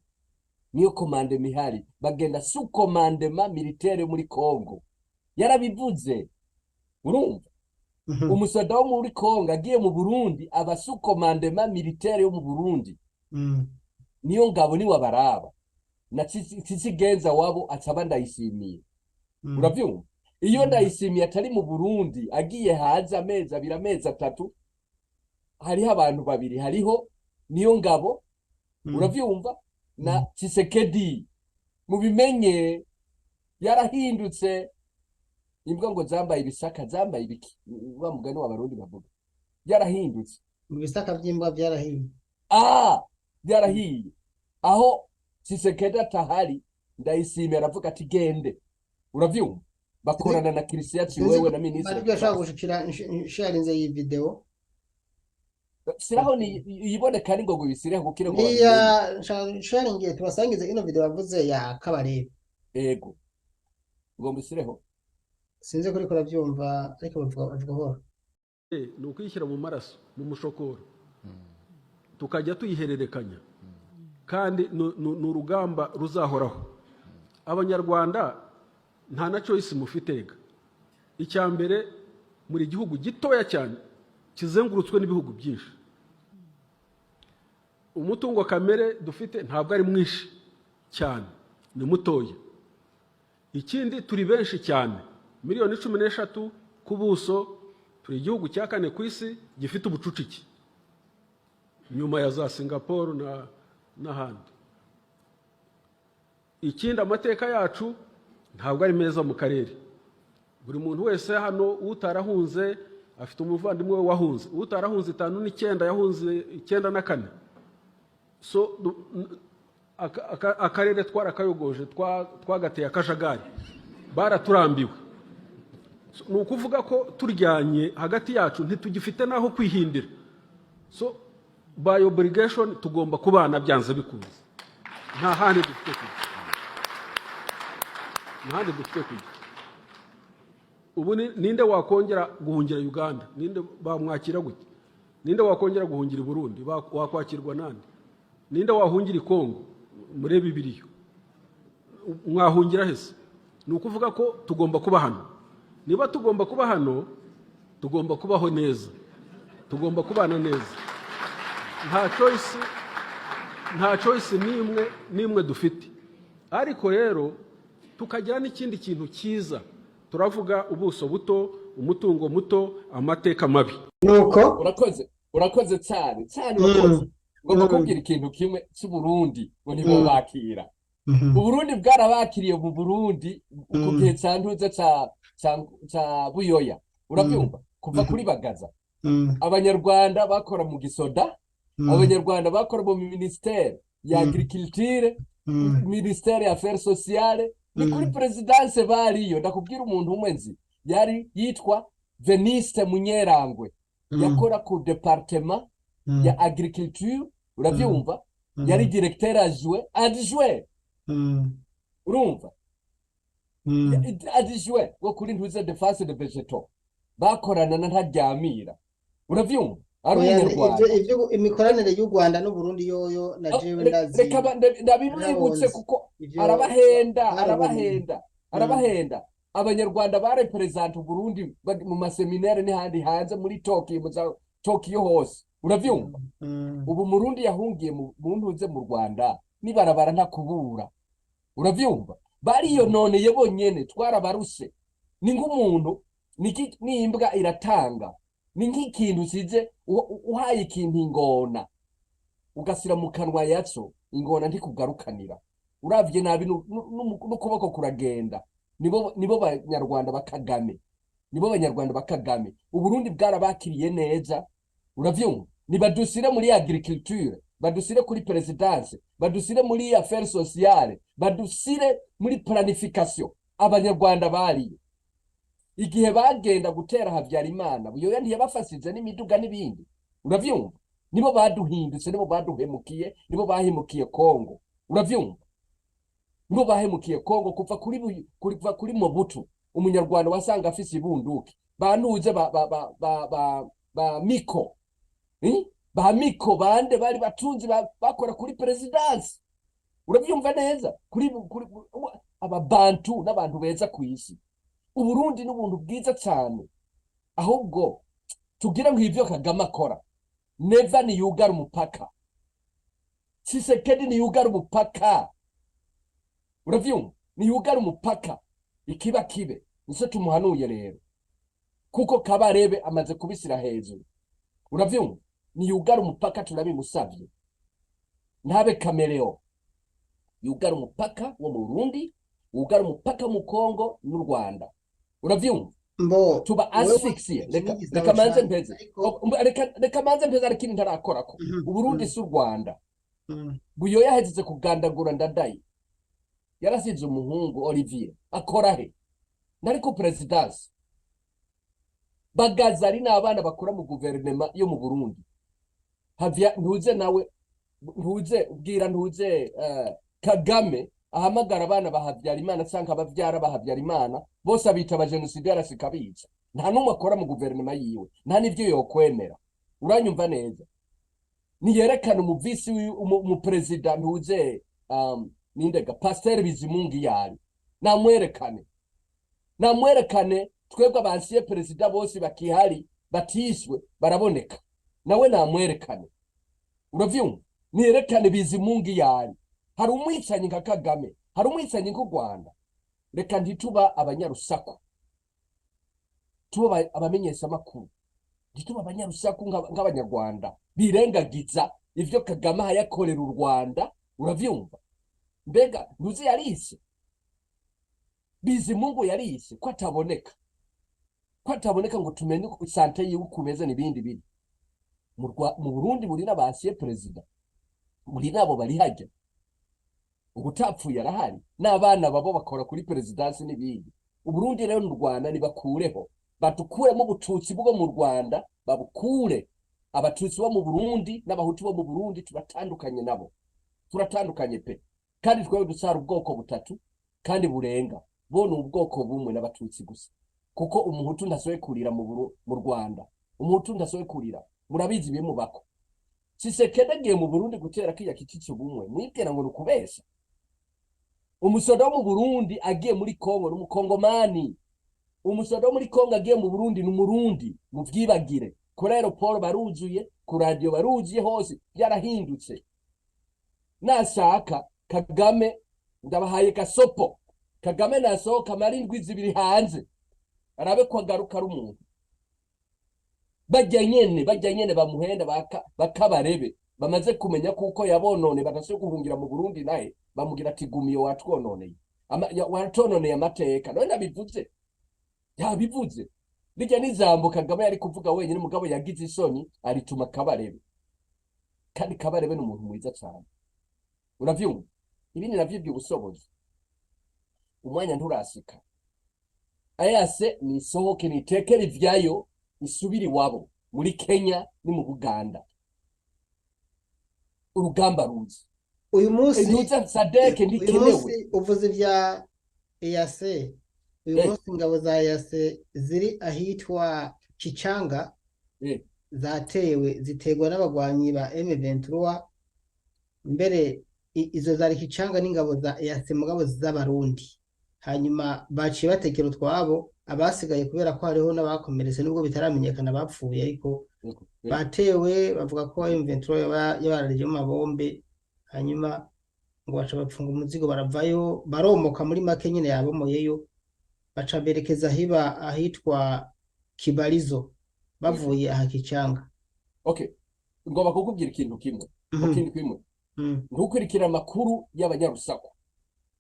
niyo commandement ihari. Bagenda sous commandement militaire muri Congo, yarabivuze, urumva? Umusoda wo muri Congo agiye mu Burundi aba sous commandement militaire yo mu Burundi. Niyo ngabo niwe abaraba na Kizigenza wabo acaba Ndayishimiye. Uravyumva? Iyo Ndayishimiye atari mu Burundi, agiye haza amezi 2, amezi 3, hariho abantu babiri, hariho niyo ngabo, uravyumva, na Tshisekedi. Mubimenye, yarahindutse. Imbwa ngo zambaye ibisaka, zambaye ibiki, wa mugani w'Abarundi bavuga, byarahindutse. Mu bisaka by'imbwa byarahiye. Ah, byarahiye. Aho Tshisekedi atahari, Ndayishimiye aravuga ati gende. Uravyumva, bakorana na Christian Sinzi Chiwewe ko na minisitiri. Majwi ashobora gushikira nsharinze iyi video. Siraho ni iboneka ni ngo bisireho kugira ngo babimenye. Niya nsharingiye tubasangize ino video bavuze ya Kabarebe. Ego, ugomba usireho. Sinzi ko uriko uravyumva, ariko bavuga buhoro. Ni ukuyishyira mu maraso, mu mushokoro, tukajya tuyihererekanya, kandi ni urugamba ruzahoraho. Abanyarwanda nta na choice mufite rega. Icya mbere, muri gihugu gitoya cyane kizengurutswe n'ibihugu byinshi. Umutungo kamere dufite ntabwo ari mwinshi cyane, ni mutoya. Ikindi, turi benshi cyane, miliyoni 13 ku buso. Turi igihugu cya kane ku isi gifite ubucucike nyuma ya za Singapore n'ahandi. Ikindi, amateka yacu ntabwo ari meza mu karere. Buri muntu wese hano utarahunze afite umuvandimwe we wahunze. Utarahunze 59 yahunze 94. So akarere twarakayogoje, twagateye akajagari, baraturambiwe. So, ni ukuvuga ko turyanye hagati yacu ntitugifite n'aho kwihindira. So by obligation tugomba kubana byanze bikunze. Nta handi dufite kujya, nta handi dufite kujya. Ubu ninde wakongera guhungira Uganda? Ninde bamwakira gute? Ninde wakongera guhungira i Burundi? Wakwakirwa nande? Ninde wahungira i Kongo? Murebe ibiriyo, mwahungira hese? Ni ukuvuga ko tugomba kuba hano. Niba tugomba kuba hano, tugomba kubaho neza, tugomba kubana neza. Nta choice, nta choice n'imwe n'imwe dufite. Ariko rero tukagira n'ikindi kintu cyiza. Turavuga ubuso buto, umutungo muto, amateka mabi. Nuko. Urakoze, urakoze cyane cyane, urakoze. Ngomba kubwira ikintu kimwe cy'Uburundi ngo ntibobakira. Uburundi bwarabakiriye. Mu Burundi ku gihe ca ntuze ca Buyoya, urabyumva, kuva kuri Bagaza, Abanyarwanda bakora mu gisoda, Abanyarwanda bakora mu ministère ya agriculture, ministère ya affaires sociales, ni kuri présidence bariyo. Ndakubwira umuntu umwe nzi yari yitwa Veniste Munyerangwe, yakora ku département ya agriculture, urabyumva, yari directeur adjoint, urumva, adjoint wo kuri ntuze défense de végétaux, bakorana na Ntaryamira, uravyumva, ari Oya, Umunyarwanda. Ivyo imikoranire y'u Rwanda n'Uburundi yoyo na jewe ndazi. Reka ndabibibutse Narabonze. kuko Ivyo arabahenda. Narabonye. Arabahenda, arabahenda. Abanyarwanda bareperezanta Uburundi mu maseminari n'ahandi hanze, muri Tokyo, mu za Tokyo hose, uravyumva. Ubu Murundi yahungiye mu ntuze mu Rwanda nibarabara ntakubura, uravyumva, bariyononeye bonyene. Twarabaruse. Ni nk'umuntu n'imbwa iratanga, ni nk'ikintu usize uhaye ikintu ingona ugasira mu kanwa yaco, ingona ntikugarukanira. Uravye nabi n'ukuboko kuragenda. Nibo Banyarwanda ba Kagame, nibo Banyarwanda ba Kagame. Uburundi bwarabakiriye neza, uravyumva. Nibadusire muri agriculture, badusire kuri présidence, badusire muri affaires sociales, badusire muri planification. Abanyarwanda bariyo igihe bagenda gutera Habyarimana. Buyoya ntiyabafashije n'imiduga n'ibindi, uravyumva. Nibo baduhindutse, nibo baduhemukiye, nibo bahemukiye Kongo, uravyumva, nibo bahemukiye Kongo kuva kuri kuva kuri Mobutu. Umunyarwanda wasanga afise ibunduki, banuze ba Miko, eh? Ba Miko bande bari batunzi bakora kuri présidence, uravyumva neza, kuri ababantu n'abantu beza ku isi. Uburundi n'ubuntu bwiza cyane. Ahubwo tugira ngo ivyo Kagame akora, Neva niyugara umupaka, Tshisekedi niyugara umupaka, uravyumva, niyugara umupaka, ikiba kibe. Nico tumuhanuye rero, kuko Kabarebe amaze kubisira hejuru, uravyumva. Niyugara umupaka, turabimusavye, ntabe caméléon. Yugara umupaka wo mu Burundi, wugara umupaka mu Kongo n'u Rwanda. Uravyumva? Mbo tuba wewe asphyxié. iki Reka ni igisabo reka manze cane, mpeze. ariko Reka manze mpeze, ariko ikindi ntarakorako. Uburundi si u Rwanda. Buyoya yahejeje kugandagura Ndadaye, yarasize umuhungu Olivier akora he? Nari ku présidence. Bagaza ari n'abana bakora mu guverinema yo mu Burundi. Havya ntuze nawe, ntuze ubwira, ntuze Kagame ahamagara abana ba Habyarimana canke abavyara ba Habyarimana bose, abita abajenosideri, ashika abica. Nta n'umwe akora mu guverinoma yiwe, nta n'ivyo yokwemera. Uranyumva neza? Niyerekana umuvisi umuperezida, ntuze nindega Pasiteri Bizimungu yari, namwerekane, namwerekane. Twebwe abansiye perezida bose bakihari batiswe baraboneka, nawe namwerekane. Uravyumva? Niyerekane Bizimungu yari. Hari umwicanyi nka Kagame? Hari umwicanyi nk'u Rwanda? Reka ntituba abanyarusaku, tuba abamenyeshamakuru, ntituba abanyarusaku nk'abanyarwanda birengagiza ivyo Kagame ahayakorera u Rwanda. Uravyumva? Mbega ntuzi yarise Bizimungu, yarise ko ataboneka, ko ataboneka ngo tumenye uko santé yiwe uko imeze n'ibindi biri mu Burundi. Muri n'abasiye perezida, muri nabo bari hajya, ubutapfuye arahari n'abana babo bakora kuri présidence n'ibindi. Uburundi rero n'u Rwanda nibakureho, badukuremo ubututsi bwo mu Rwanda, babukure. Abatutsi bo mu Burundi n'abahutu bo mu Burundi turatandukanye nabo, turatandukanye pe. Kandi twebwe dusara ubwoko butatu kandi burenga, bo ni ubwoko bumwe n'abatutsi gusa, kuko umuhutu ntasohoye kurira mu Rwanda, umuhutu ntasohoye kurira. Murabizi bimubako. Tshisekedi agiye mu Burundi gutera kiriya kiti c'ubumwe, mwibwira ngo ni ukubesha? Umusoda wo mu Burundi agiye muri Kongo ni umukongomani, umusoda wo muri Kongo agiye mu Burundi ni umurundi. Muvyibagire. Kuri aéroport baruzuye, ku radiyo baruzuye, hose byarahindutse. Nashaka Kagame, ndabahaye gasopo, Kagame nasohoka amara indwi 2 hanze, arabe ko agaruka ari umuntu. Bajya nyene, bajya nyene bamuhenda bakabarebe bamaze kumenya kuko yabonone, badashoboye guhungira mu Burundi, naye bamugira ati: "Gumiyo, watwononeye, watwononeye amateka." None nabivuze, yabivuze. Rijya n'ijambo Kagame yari kuvuga wenyine, mugabo yagize isoni arituma Kabarebe. Kandi Kabarebe ni umuntu mwiza cyane. Uravyumva? Ibindi navyo by'ubusobozi, umwanya nturasika. Ayase nisohoke, nitekere ivyayo, isubire iwabo muri Kenya ni mu Buganda. Urugamba ruzi. Uyu munsi Ntuza SADC uyu ntikenewe. munsi uvuze ibya EAC, uyu munsi ingabo za EAC ziri ahitwa Kicanga zatewe, ziterwa n'abagwanyi ba M23. Mbere izo zari Kicanga n'ingabo za EAC mugabo z'abarundi, hanyuma baciye batekera utwabo abasigaye, kubera ko hariho n'abakomeretse nubwo bitaramenyekana bapfuye, ariko batewe. Bavuga ko M23 yabararije mu mabombe, hanyuma ngo baca bapfunga umuzigo baravayo, baromoka muri make nyine, yabomoyeyo, baca berekeza hiba ahitwa Kibarizo bavuye aha Kicanga. Okay, ngomba kukubwira ikintu kimwe. Ikintu kimwe. Ntukurikira amakuru y'abanyarusaku.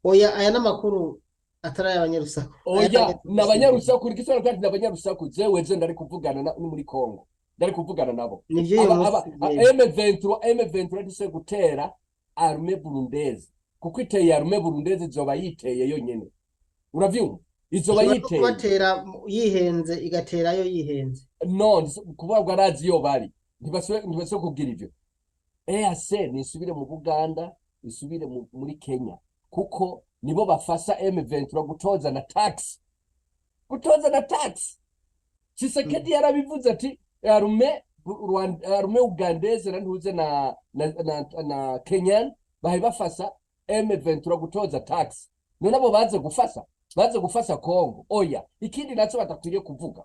Oya, aya n'amakuru atari ay'abanyarusaku. Aya Oya, n'abanyarusaku. Ni abanyarusaku, uri gisore, kandi ni abanyarusaku. Jewe je ndari kuvugana ni muri Kongo, ndari kuvugana nabo. Nivyo uyu Aba munsi nyene. M23, M23 ntise gutera armée burundaise, kuko iteye armée burundaise izoba yiteye yonyene. Uravyumva? Izoba Ishobora no yiteye. kubatera yihenze, igaterayo yihenze. No, kuvuga ngo arazi iyo bari, ntibasubire kubwira ivyo. EAC nisubire mu Buganda, isubire muri Kenya, kuko nibo bafasha M23 gutoza na tax, gutoza na tax. Tshisekedi yarabivuze ati armée Rwanda, armée ugandaise na ntuze na Kenyan bahe bafasha M23 gutoza tax. None abo baze gufasha Congo? Oya. Ikindi naco batakwiriye kuvuga,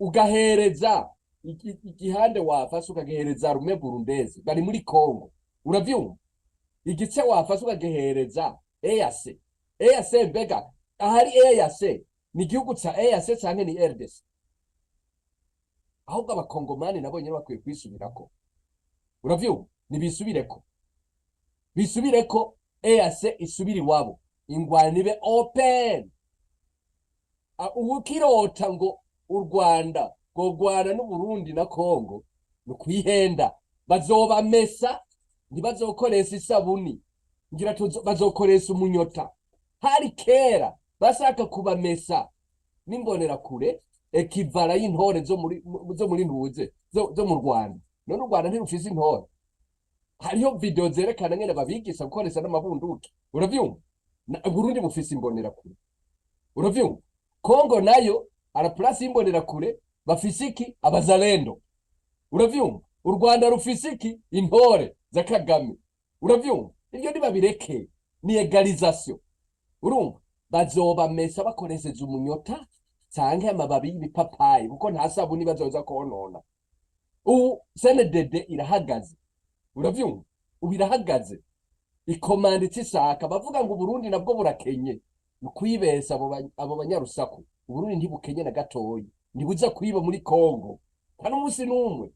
ugahereza igihande wafashe ukagihereza armée burundaise bari muri Congo. Uravyumva? Igice wafashe ukagihereza EAC. EAC, mbega ahari EAC ni igihugu ca EAC canke ni RDC? Ahubwo abakongomani nabo nyene bakwiye kwisubirako. Uravyumva? Nibisubireko, bisubireko. EAC isubire iwabo, ingwano ibe open. Ukirota ngo u Rwanda ngo Rwanda n'Uburundi na Kongo ni ukwihenda. Bazobamesa, ntibazokoresha isabuni, ngira bazokoresha umunyota. Hari kera bashaka kubamesa n'imbonerakure, équivalent y'intore zo muri ntuze zo mu Rwanda. None u Rwanda ntirufise intore? Hariho video zerekana ngene babigisha gukoresha n'amabunduki, uravyumva? Burundi bufise imbonerakure, uravyumva? Kongo nayo à la place y'imbonerakure bafise iki? Abazalendo, uravyumva? U Rwanda rufise iki? Intore za Kagame, uravyumva? Ibyo ntibabireke, ni égalisation, urumva? Bazobamesa bakoresheje umunyota canke amababi y'ibipapayi, kuko nta sabuni bazoza konona. Ubu CNDD irahagaze, uravyumva? Ubu irahagaze, ikomanda icyo ishaka. Bavuga ngo Uburundi nabwo burakenye, ni ukwibesa. Abo banyarusaku, Uburundi ntibukenye na gatoyi, ntibuza kwiba muri Kongo nta n'umunsi n'umwe,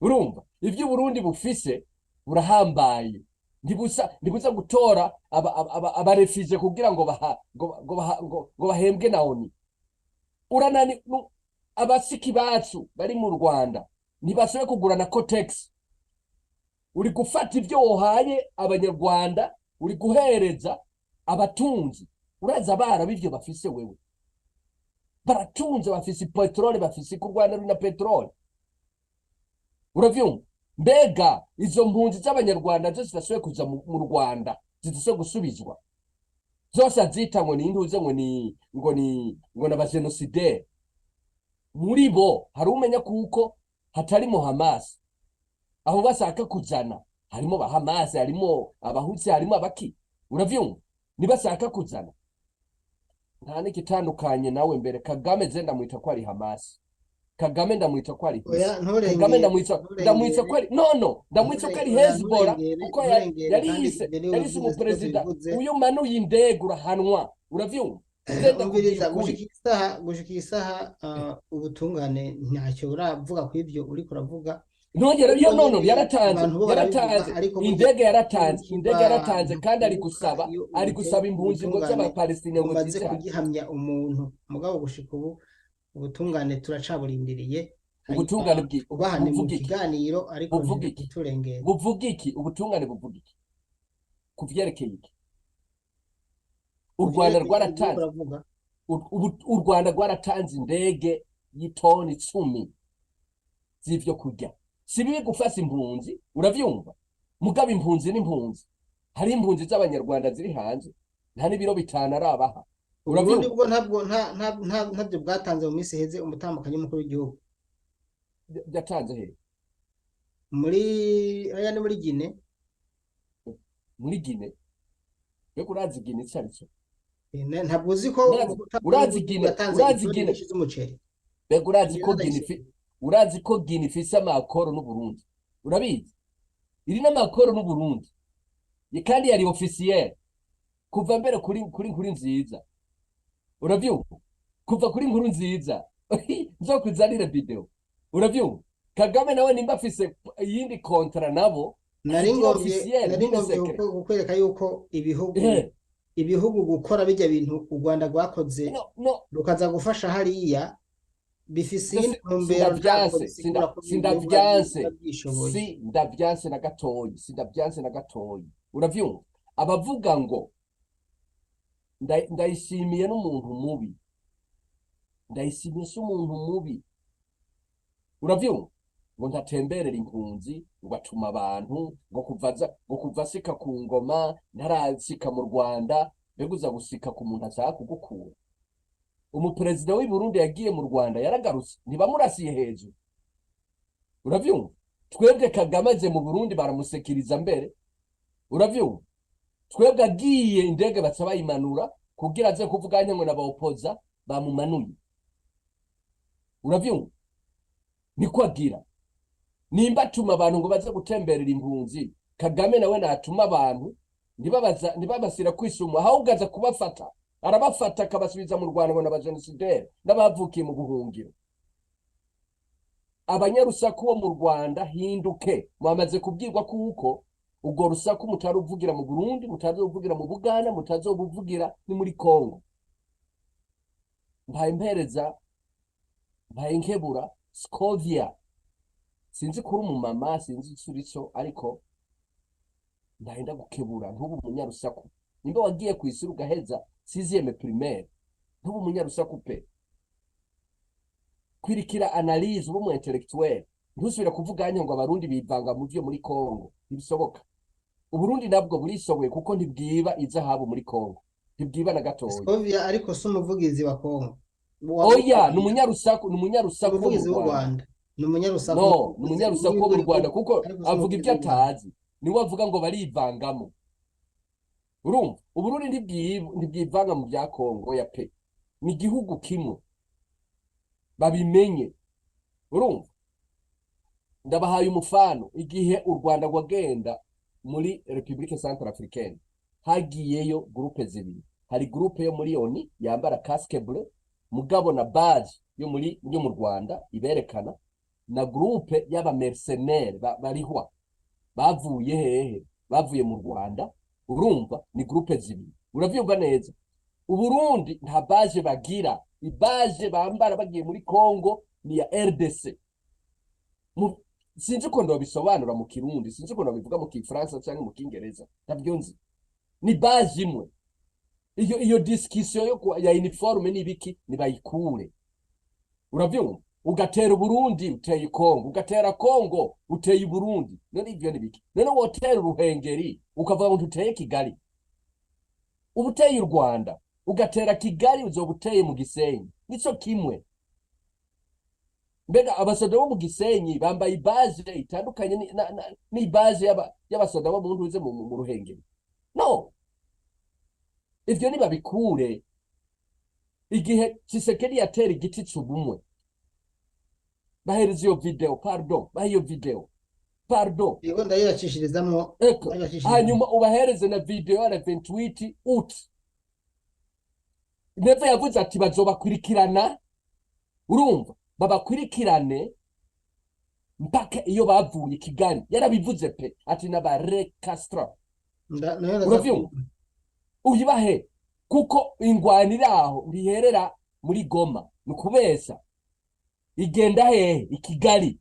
urumva? Ibyo Uburundi bufise burahambaye, ntibuza gutora aba réfugiés kugira ngo baha, ngo, ngo, baha, ngo, ngo bahembwe na ONU. Uranani abasiki bacu bari mu Rwanda ntibashoboye kugura na Kotex. Uri gufata ibyo wohaye Abanyarwanda, uri guhereza abatunzi. Uraza abarabu ivyo bafise wewe? Baratunze, bafise peteroli, bafise ku Rwanda ruri na peteroli, uravyumva? Mbega izo mpunzi z'Abanyarwanda zo zidashoboye kuza mu Rwanda, zidashoboye gusubizwa zose, azita ngo ni intuze, ngo ni n'abajenosideri. Muri bo hari umenya kuko hatarimo Hamas? Abo bashaka kuzana harimo ba Hamas, harimo Abahutsi, harimo abaki, uravyumva? Nibashaka kuzana nta n'igitandukanye nawe mbere. Kagame ze ndamwita ko ari Hamas, Kagame ndamwita ko ari Oya, Kagame. Nturengere. Ndamwita ko ari no, ndamwita ko ari Oya, Hezbollah. nturengere, Kuko nturengere, yari kandi yise ibyo niwe yari yise ubivuze, siko umuperezida. tubivuze. Uyu manuye indege urahanwa, uravyumva? Ze ndakubwira Umviriza. ukuri. Gushika isaha ubutungane ntacyo buravuga ku ivyo uriko uravuga. Ntongera iyo Ariko nono nyene yaratanze. abantu bo barabivuga, Yaratanze ariko burya indege, yaratanze indege, kiba yaratanze kandi ari ntakuka gusaba iyo ari gusaba impunzi ngo ubutungane z'Abapalestine ngo bumaze zizane. kugihamya umuntu. Mugabo gushika ubu ubutungane turacaburindiriye, hanyuma Ubutungane ubahane mu buvuga iki? kiganiro, ariko Buvuga iki? ntiturengere. Buvuga iki? Ubutungane buvuga iki ku vyerekeye iki? U Rwanda Kuvyerekeye ibyo uriko rwaratanze uravuga. U Rwanda rwaratanze indege y'itoni 10 z'ivyo kurya. Si bibi gufasha impunzi, uravyumva? Mugabo impunzi n'impunzi, hari impunzi z'Abanyarwanda ziri hanze nta n'ibiro 5 arabaha. Uburundi Uravyumva? bwo ntabwo ntabyo bwatanze mu minsi iheze, umutambukanyi w'umukuru w'igihugu. Yatanze he? Muri aya ni muri Guinée. Muri Guinée? Mbega urazi Guinée ico arico? Ntabwo uzi ko umutambukanyi Urazi w'igihugu Guinée? yatanze Urazi itoni Guinée? nyinshi z'umuceri? Mbega urazi ko Guinée Guinée urazi ko Guinée ifise ama accords n'Uburundi? Urabizi? Iri n'ama accords n'Uburundi kandi yari officiel kuva mbere kuri Nkuru Nziza, uravyumva? Kuva kuri Nkuru Nziza nzokuzanire video, uravyumva? Kagame nawe nimba afise iyindi contrat nabo Nari igira ngombye officiel, nari ntibe ngombye secret. kukwereka yuko ibihugu gukora bijya bintu u Rwanda rwakoze No. rukaza gufasha hariya bifise iyindi ntumbero, ntabwo Sindavyanse. bisigura ko ibihugu Sindavyanse. biba byishoboye. Sindavyanse na gatoyi, sindavyanse na gatoyi, uravyumva? Abavuga ngo Ndayishimiye n'umuntu mubi, Ndayishimiye si umuntu mubi, uravyumva? Ngo ntatemberera impunzi, ngo atuma abantu ngo kuva asika ku ngoma ntarasika mu Rwanda. Mbega uza gusika ku muntu ashaka kugukura? Umuperezida w'i Burundi yagiye mu Rwanda yaragarutse, ntibamurasiye hejuru, uravyumva? Twebwe Kagame aje mu Burundi baramusekiriza mbere, uravyumva? Twebwe agiye indege baca bayimanura kugira aze kuvuga ngo n'abaopoza bamumanuye, uravyumva? Niko agira. Nimba atuma abantu ngo baze gutemberera impunzi, Kagame nawe natuma abantu ntibabasira kwisuma, ahubwo aza kubafata, arabafata akabasubiza mu Rwanda ngo n'abajenosideri n'abavukiye mu buhungiro. Abanyarusaku bo mu Rwanda, hinduke! Mwamaze kubwirwa kuko urwo rusaku mutaruvugira mu Burundi, mutazoruvugira mu Buganda, mutazobuvugira ni muri Kongo. Mpaye mpereza, mpaye nkebura Scovia, sinzi kuri umumama, sinzi icyo ariko mpaye ndagukebura, ntube umunyarusaku. Nimba wagiye ku isuri ugaheza sixième primaire, ntube umunyarusaku pe. Kwirikira analyse, ube umu intellectuel, ntusubire kuvuga ngo Abarundi bivanga mu byo muri Congo. Ntibisoboka. Uburundi nabwo burisoboye, kuko ntibwiba izahabu muri Congo, ntibwiba na gatoya. Scovia ariko si umuvugizi wa Congo. Oya, ni umunyarusaku, ni umunyarusaku wo mu Umuvugizi w'u Rwanda. Rwanda ni umunyarusaku. No, ni umunyarusaku wo mu Rwanda, kuko Ariko si avuga ibyo umuvugizi w'u Rwanda. atazi. Niwe avuga ngo barivangamo. Urumva, Uburundi ntibwivanga mu bya Congo, oya pe. Ni igihugu kimwe, babimenye. Urumva, ndabahaye umufano: igihe u Rwanda rwagenda muri République Centrafricaine, hagiyeyo groupe zibiri. Hari groupe yo muri ONU yambara casque bleu, mugabo na badge yo mu Rwanda iberekana, na groupe y'aba mercenaires barihwa bavuye hehe? Bavuye mu Rwanda. Urumva, ni groupe zibiri, uravyumva neza. Uburundi nta badge bagira. Ibadge bambara bagiye muri Congo ni ya RDC. Sinzi ukuntu babisobanura mu Kirundi, sinzi ukuntu babivuga mu Kifaransa cyangwa mu Kingereza, ntabyo nzi. Ni badge imwe. Iyo discussion ya uniforme n'ibiki nibayikure, uravyumva? Ugatera Uburundi, uteye Kongo; ugatera Kongo, uteye Uburundi. None ivyo ni biki? None wotera Uruhengeri ukavuga ngo ntuteye Kigali? Uba uteye u Rwanda. Ugatera Kigali, uzoba uteye mu Gisenyi, nico kimwe. Mbega abasoda bo mu Gisenyi bambaye ibadge itandukanye n'ibadge y'abasoda bo mu ntuze mu Ruhengeri? No, ivyo nibabikure. Igihe Tshisekedi yatera igiti c'ubumwe, bahereza iyo video, pardon, baha iyo video, pardon. Yego, ndayibacishiririzamwo. Eko. Ndayibacishiririzamwo. Hanyuma ubahereze na video ya 28 août. Neva yavuze ati bazobakurikirana. Urumva, babakurikirane mpaka iyo bavuye Kigali. Yarabivuze pe, ati n'abarekastra. Nayo ndaza. Uravyumva? Uyibahe, kuko ingwano iri aho ntiherera muri Goma, ni ukubesa. Igenda hehe? I Kigali.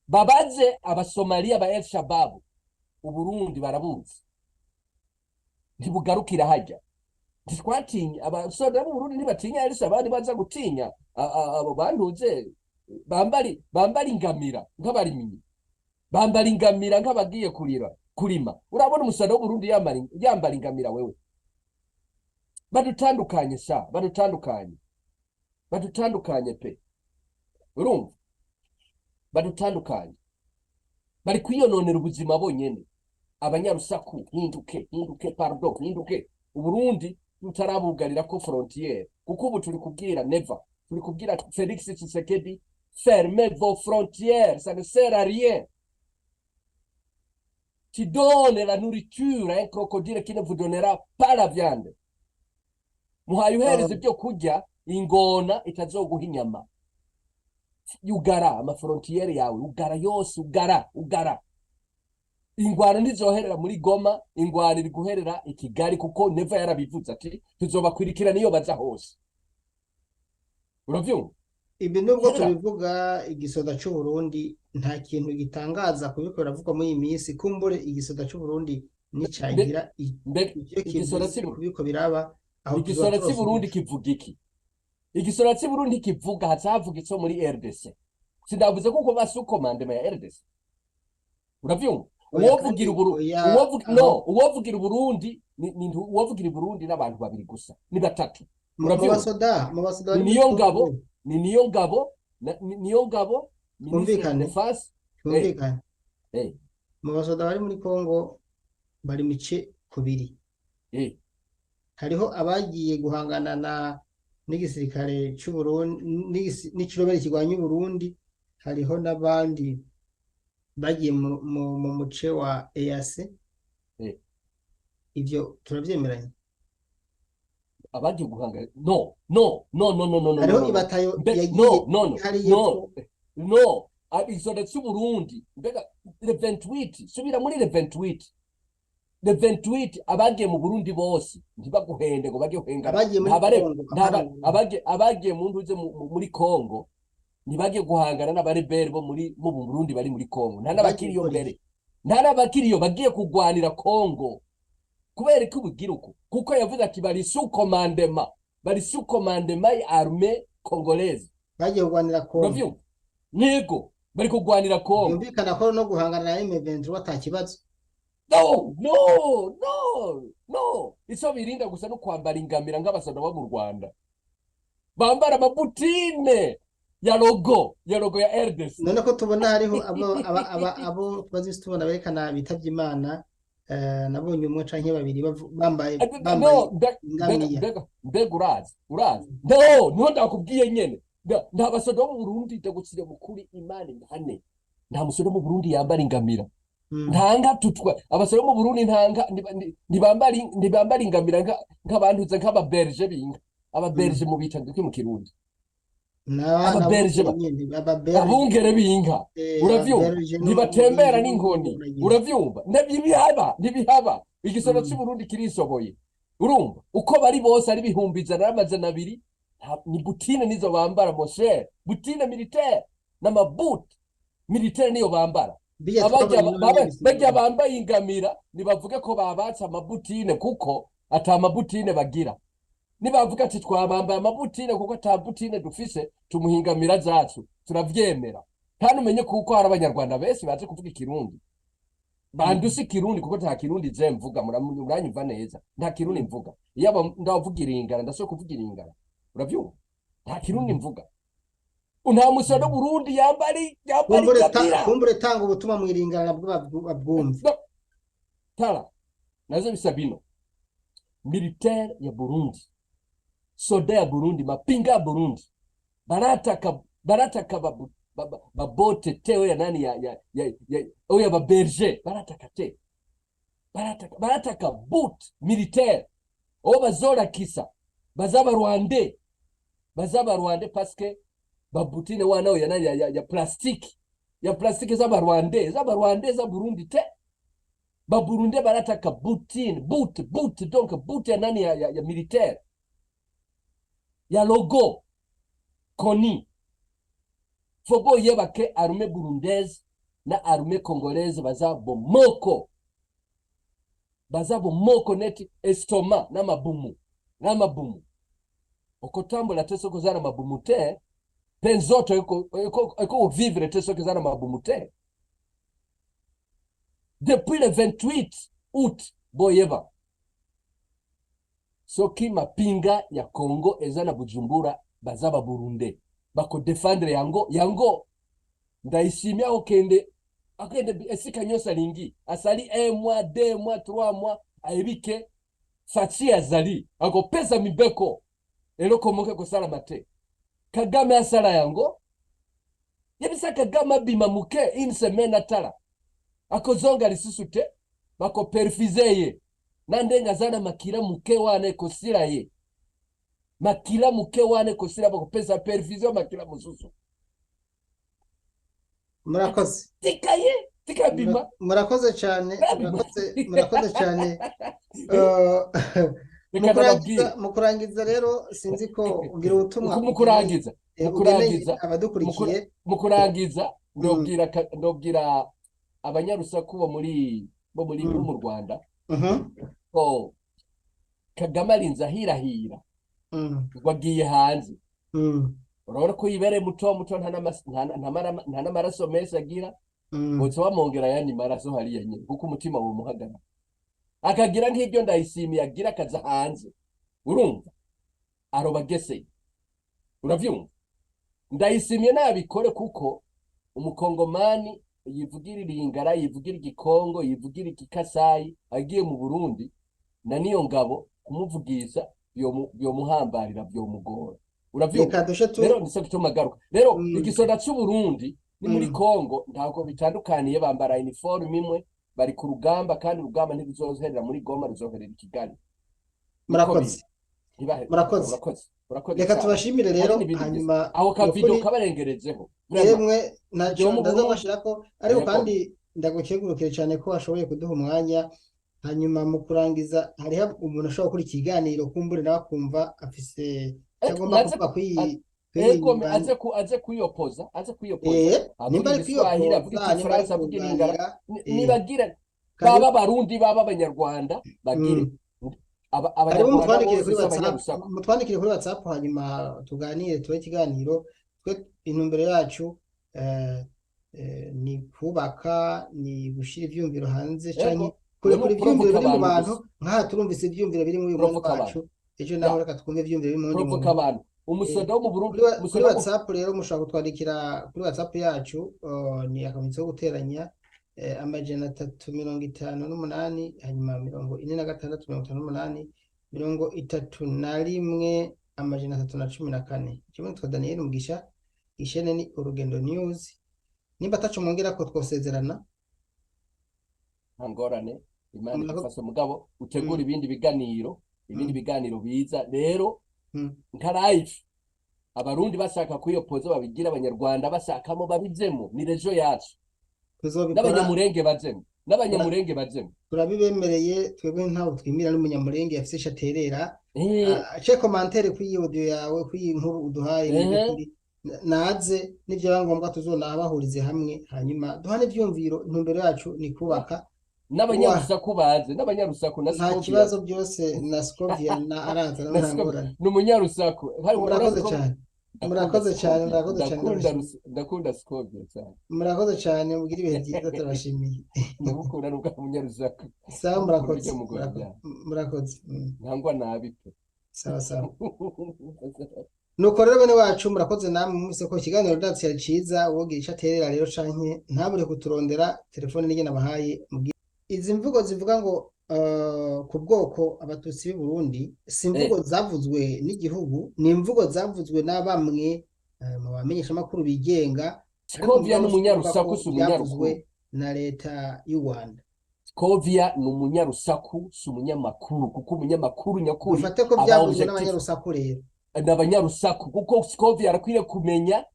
Babaze Abasomaliya ba El Shababu, Uburundi barabuzi, ntibugarukira hajya. Ntitwatinya abasoda b'Uburundi, ntibatinya El Shababu, baza gutinya abo bantuze bambara ingamira nk'abarimyi, bambara ingamira nk'abagiye kurira kurima. Urabona umusoda w'Uburundi yambara ingamira wewe? Badutandukanye sha, badutandukanye, badutandukanye pe. Urumva, badutandukanye, bari kwiyononera ubuzima bonyene. Abanyarusaku, hinduke, hinduke, pardon, hinduke. Uburundi tutarabugarira ko frontière, kuko ubu turi kubwira Neva, turi kubwira Felix Tshisekedi: fermez vos frontières, ça ne sert à rien. Tu donnes la nourriture à un crocodile qui ne vous donnera pas la viande. Muhaye uhereza ibyo kurya ingona itazoguha inyama. Yugara amafrontières yawe, ugara yose, ugara, ugara. Ingwano ntizoherera muri Goma, ingwano iri guherera i Kigali, kuko Neva yarabivuze ati tuzobakwirikira niyo baza hose. Uravyumva? Ibi nubwo Hera. tubivuga, igisoda c'u Burundi nta kintu gitangaza kubiko biravugwa muri iyi minsi. Kumbure igisoda c'u Burundi nicagira Mbega ivyo igisoda kivuze c'u kubiko biraba aho, tuzoba Igisoda turonse c'u Burundi umuco. kivuga iki? Igisoda c'u Burundi kivuga, hacavuga ico muri RDC. Sindavuze kuko ba sous commandement ya RDC, uravyumva? Oya, Uwovugira kandi oya, uwovuga aho no uwovugira Uburundi ni uwovugira Uburundi n'abantu babiri gusa, ni batatu. Mu Uravyumva? basoda Ni bari muri niyo ngabo Congo. Ni niyo ngabo niyo ngabo ministre de Twumvikane. défense. Twumvikane. Mu basoda bari muri Congo bari mice kubiri. Hariho abagiye guhangana na n'igisirikare c'u Burundi n'ikirobere kirwanya Uburundi, hariho n'abandi bagiye mu muce wa EAC. Ivyo turavyemeranya? Abagiye guhangana, no, no, no, no, no, no, no. Hariho No, no. ibatayo Mbe, yagiye no, no, no. hariya. No, no. Isoda c'u Burundi, mbega le 28, subira muri le 28. Le 28 abagiye mu Burundi bose ntibaguhende ngo bajye guhengana. Abagiye muri Ntabare Kongo, apana mu Burundi. Abagiye mu ntuze muri Kongo ntibagiye guhangana n'abarebere bo muri mu Burundi bari muri Kongo, nta Bagiye n'abakiriyo gukora mbere, iki? Nta n'abakiriyo bagiye kugwanira Kongo. Kubera ko ubugira uko, kuko yavuze ati bari sous commandement, bari sous commandement ya armée congolaise. Bagiye kurwanira Kongo. Uravyumva? Yego, bari kugwanira Kongo. Byumvikana ko no guhangana na M23 ata kibazo. No, no, no, no. Ico birinda gusa no kwambara ingamira nk'abasoda bo mu Rwanda. Bambara amabutine ya logo, ya logo ya RDC. None ko tubona hariho abo tumaze tubona berekana bitavye Imana, nabonye umwe canke babiri bambaye bambaye No, ingamiya. Mbega urazi. No, niho ndakubwiye nyene. Nta basoda bo mu Burundi, ndagutsire mukuri Imana impane. Nta musoda wo mu Burundi yambara ingamira. Ntanga tutwa abasore bo mu Burundi ntanga ntibambara ingamira nk'abantuze, nk'ababerge binka ababerge mu bita ngo mu Kirundi ababerge nyene ababerge. Abungere b'inka. Uravyumva? Ababerge Ntibatembera n'inkoni. n'uragira. Uravyumva? Ntibihaba igisoro c'Uburundi kirisoboye. Urumva uko bari bose ari 100,200, ni butine nizo bambara, mon cher, butine militaire n'amabuti militaire niyo bambara. Bijya Abajya twabonye n'abanyagihugu. Bajya bambaye ingamira nibavuge ko babatse amabutine kuko ata mabutine bagira. Nibavuga ati twabambaye amabutine kuko ata butine dufise, tumuha ingamira zacu, turavyemera. Kandi umenye kuko hari Abanyarwanda benshi bazi kuvuga Ikirundi banduse Ikirundi, kuko nta Kirundi je mvuga. Muranyumva neza, nta Kirundi mvuga. Iyo ndavuga iringara, ndashoboye kuvuga iringara, uravyumva? Nta Kirundi mvuga. Nta musore Burundi yambara ingamira. Kumbure tanga ubutumwa mw'iringana nabwo babwumve. No. Tala nazo bisa bino: militaire ya Burundi, soda ya Burundi, mapinga ya Burundi barataka babote te oya nani ya oya baberger barataka te, barataka boot militaire oyo bazolakisa baza Barwande, baza Barwande, parce que babutine wana oya nani ya plastique, ya plastique z'Abarwande, z'Abarwande za Burundi te. Baburunde barataka butine, boot, boot, donc boot ya nani ya militaire ya logo koni fobo yeba ke armée burundaise na armée congolaise baza bomoko, baza bomoko neti estomac na mabumu, na mabumu okotambula te soko za na mabumu te, pe nzoto eko vivre te soki eza na mabumu te. Depuis le 28 août, boyeba soki mapinga ya Congo eza na Bujumbura, baza Baburunde bakodefendre yango. Yango Ndayishimiye akokende, akende esika nyonso alingi, asali 1 mois, 2 mois, 3 mois, ayebi ke Fatshi azali akopesa mibeko, eloko moko ekosalama te. Kagame asala yango, yebisa Kagame abima moke une semaine, atala akozonga lisusu te, bakoperfize ye na ndenge aza na makila moke wana ekosila ye, makila moke wana ekosila, bakopesa perfusion makila mosusu. Murakoze. Tika ye, tika bima. Murakoze cyane. Abima. Murakoze cyane. Reka ndababwire. Mu kurangiza rero, sinzi ko ugira ubutumwa Mu kurangiza, mu kurangiza, ugeneye abadukurikiye. Mu kurangiza ndobwira abanyarusaku bo muri bo mu Rwanda ko Kagame arinze ahirahira ngo agiye hanze. Urabona ko yibereye muto muto, nta n'amaraso menshi agira. Bose bamwongera ayandi maraso hariya nyine, kuko umutima wumuhagara akagira nk'ibyo Ndayishimiye agira, akaza hanze. Urumva aroba ageseye, uravyumva? Ndayishimiye nabikore, kuko Umukongomani yivugira iringara, yivugira Igikongo, yivugira Igikasayi, agiye mu Burundi na niyo ngabo kumuvugisha byomuhambarira, byomugora, uravyumva? Reka dushe tu Rero nico gituma agaruka rero. Igisoda c'Uburundi ni muri Kongo ntabwo bitandukaniye, bambara uniforme imwe, bari ku rugamba, kandi urugamba ntiruzoherera muri Goma, ruzoherera i Kigali. Niko Murakoze. biri. Ntibahe. Murakoze. Urakoze, urakoze Reka cyane. tubashimire Hari rero. n'ibindi byiza. Hanyuma Aho kavido nukuri kabarengerejeho vraiment. Yemwe, ntacyo Jewe mu ndaza Burundi kubashirako, ariko yego. Kandi ndagukengurukire cyane ko washoboye kuduha umwanya. Hanyuma mu kurangiza, hariho umuntu ashobora gukora ikiganiro kumbure nawe akumva afise icyo agomba Naze kuvuga kuri iyi ego aze kuyopoza, aze kuyopoza, avuga nimba ari igiswahili, avuga kuyopoza, nimba ari igifaransa, avuga ilingala, kunganira, nibagira karibu. Baba abarundi, baba abanyarwanda, bagire Karibu. abanyarwanda Mutwandikire bose kuri si WhatsApp, abanyarusaku. mutwandikire kuri WhatsApp, hanyuma tuganire, tube ikiganiro. Twe intumbero yacu ni kubaka, ni gushyira ivyumviro hanze canke Ego, kurekura ni ivyumviro uprovoka biri mu abantu bantu. gusa. Nk'aha turumvise ivyumviro biri muri uyu mwanya Provoka abantu. wacu, ejo naho Ya, reka twumve ivyumviro biri mu wundi provoka muntu. abantu. Umusoda wo mu Burundi, Kuri umusoda wo mu WhatsApp rero mushobora kutwandikira kuri WhatsApp yacu, ni akamenyetso ko guteranya 358, hanyuma 46, 58, 31, 314. Kimwe nitwa Daniel Mugisha, ishene ni Urugendo News. Nimba ataco mwongera ko twosezerana. Nta ngorane, Imana Murako igufashe mugabo utegura ibindi biganiro, ibindi biganiro biza rero nka live. Abarundi bashaka kwiyopoza babigira, abanyarwanda bashakamo babijemo, ni rejo yacu. Tuzobikora. N'abanyamurenge bajemo, n'abanyamurenge bajemo. Turabibemereye, twebwe ntawe twimira, n'umunyamurenge yafise ico aterera ace commentaire kuri iyi audio yawe, kuri iyi nkuru uduhaye. Mu by'ukuri naze nivyaba ngombwa tuzonabahurize hamwe, hanyuma duhane ivyumviro. Intumbero yacu ni kubaka, kubaha. N'abanyarusaku baze, n'abanyarusaku na Nta Scovia. kibazo, byose na Scovia na araza Na nta Scovia ngorane. Ni umunyarusaku hari. Murakoze Urazi ko cyane. Ndakunda Murakoze cyane. Scovia. Murakoze cyane. Ndakunda Ndabashimiye. Ndakunda Scovia cyane. Murakoze cyane, mugire ibihe byiza, turabashimiye. Ndamukunda nubwo ari umunyarusaku. Sawa. Ndamukunda. Murakoze. Ujya mugore byawe. Murakoze. Ntangwa nabi pe. Sawa sawa. Nuko rero bene wacu, murakoze namwe. Mwumvise ko ikiganiro ndatse yari ciza. Uwogira ico aterera rero canke ntabure kuturondera, telefone nige nabahaye. Izi mvugo zivuga ngo ku bwoko abatutsi b'i Burundi si imvugo zavuzwe n'igihugu, ni imvugo zavuzwe na bamwe mu bamenyeshamakuru bigenga, ariko Scovia ni mugabo si ukuvuga umunyarusaku, ko si byavuzwe umunyaruku. na leta y'u Rwanda. Scovia ni umunyarusaku, si umunyamakuru, kuko umunyamakuru nyakuri Dufate ko aba byavuzwe objectif. n'abanyarusaku rero. Ni abanyarusaku, kuko Scovia arakwiriye kumenya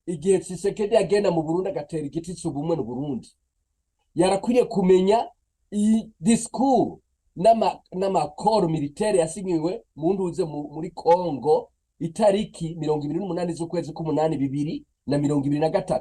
igihe Tshisekedi yagenda mu Burundi agatera igiti c'ubumwe mu Burundi, yarakwiriye kumenya iyi discours n'amakoro militaire yasinyiwe mu nduze muri Congo itariki 28 z'ukwezi k'umunani 2023.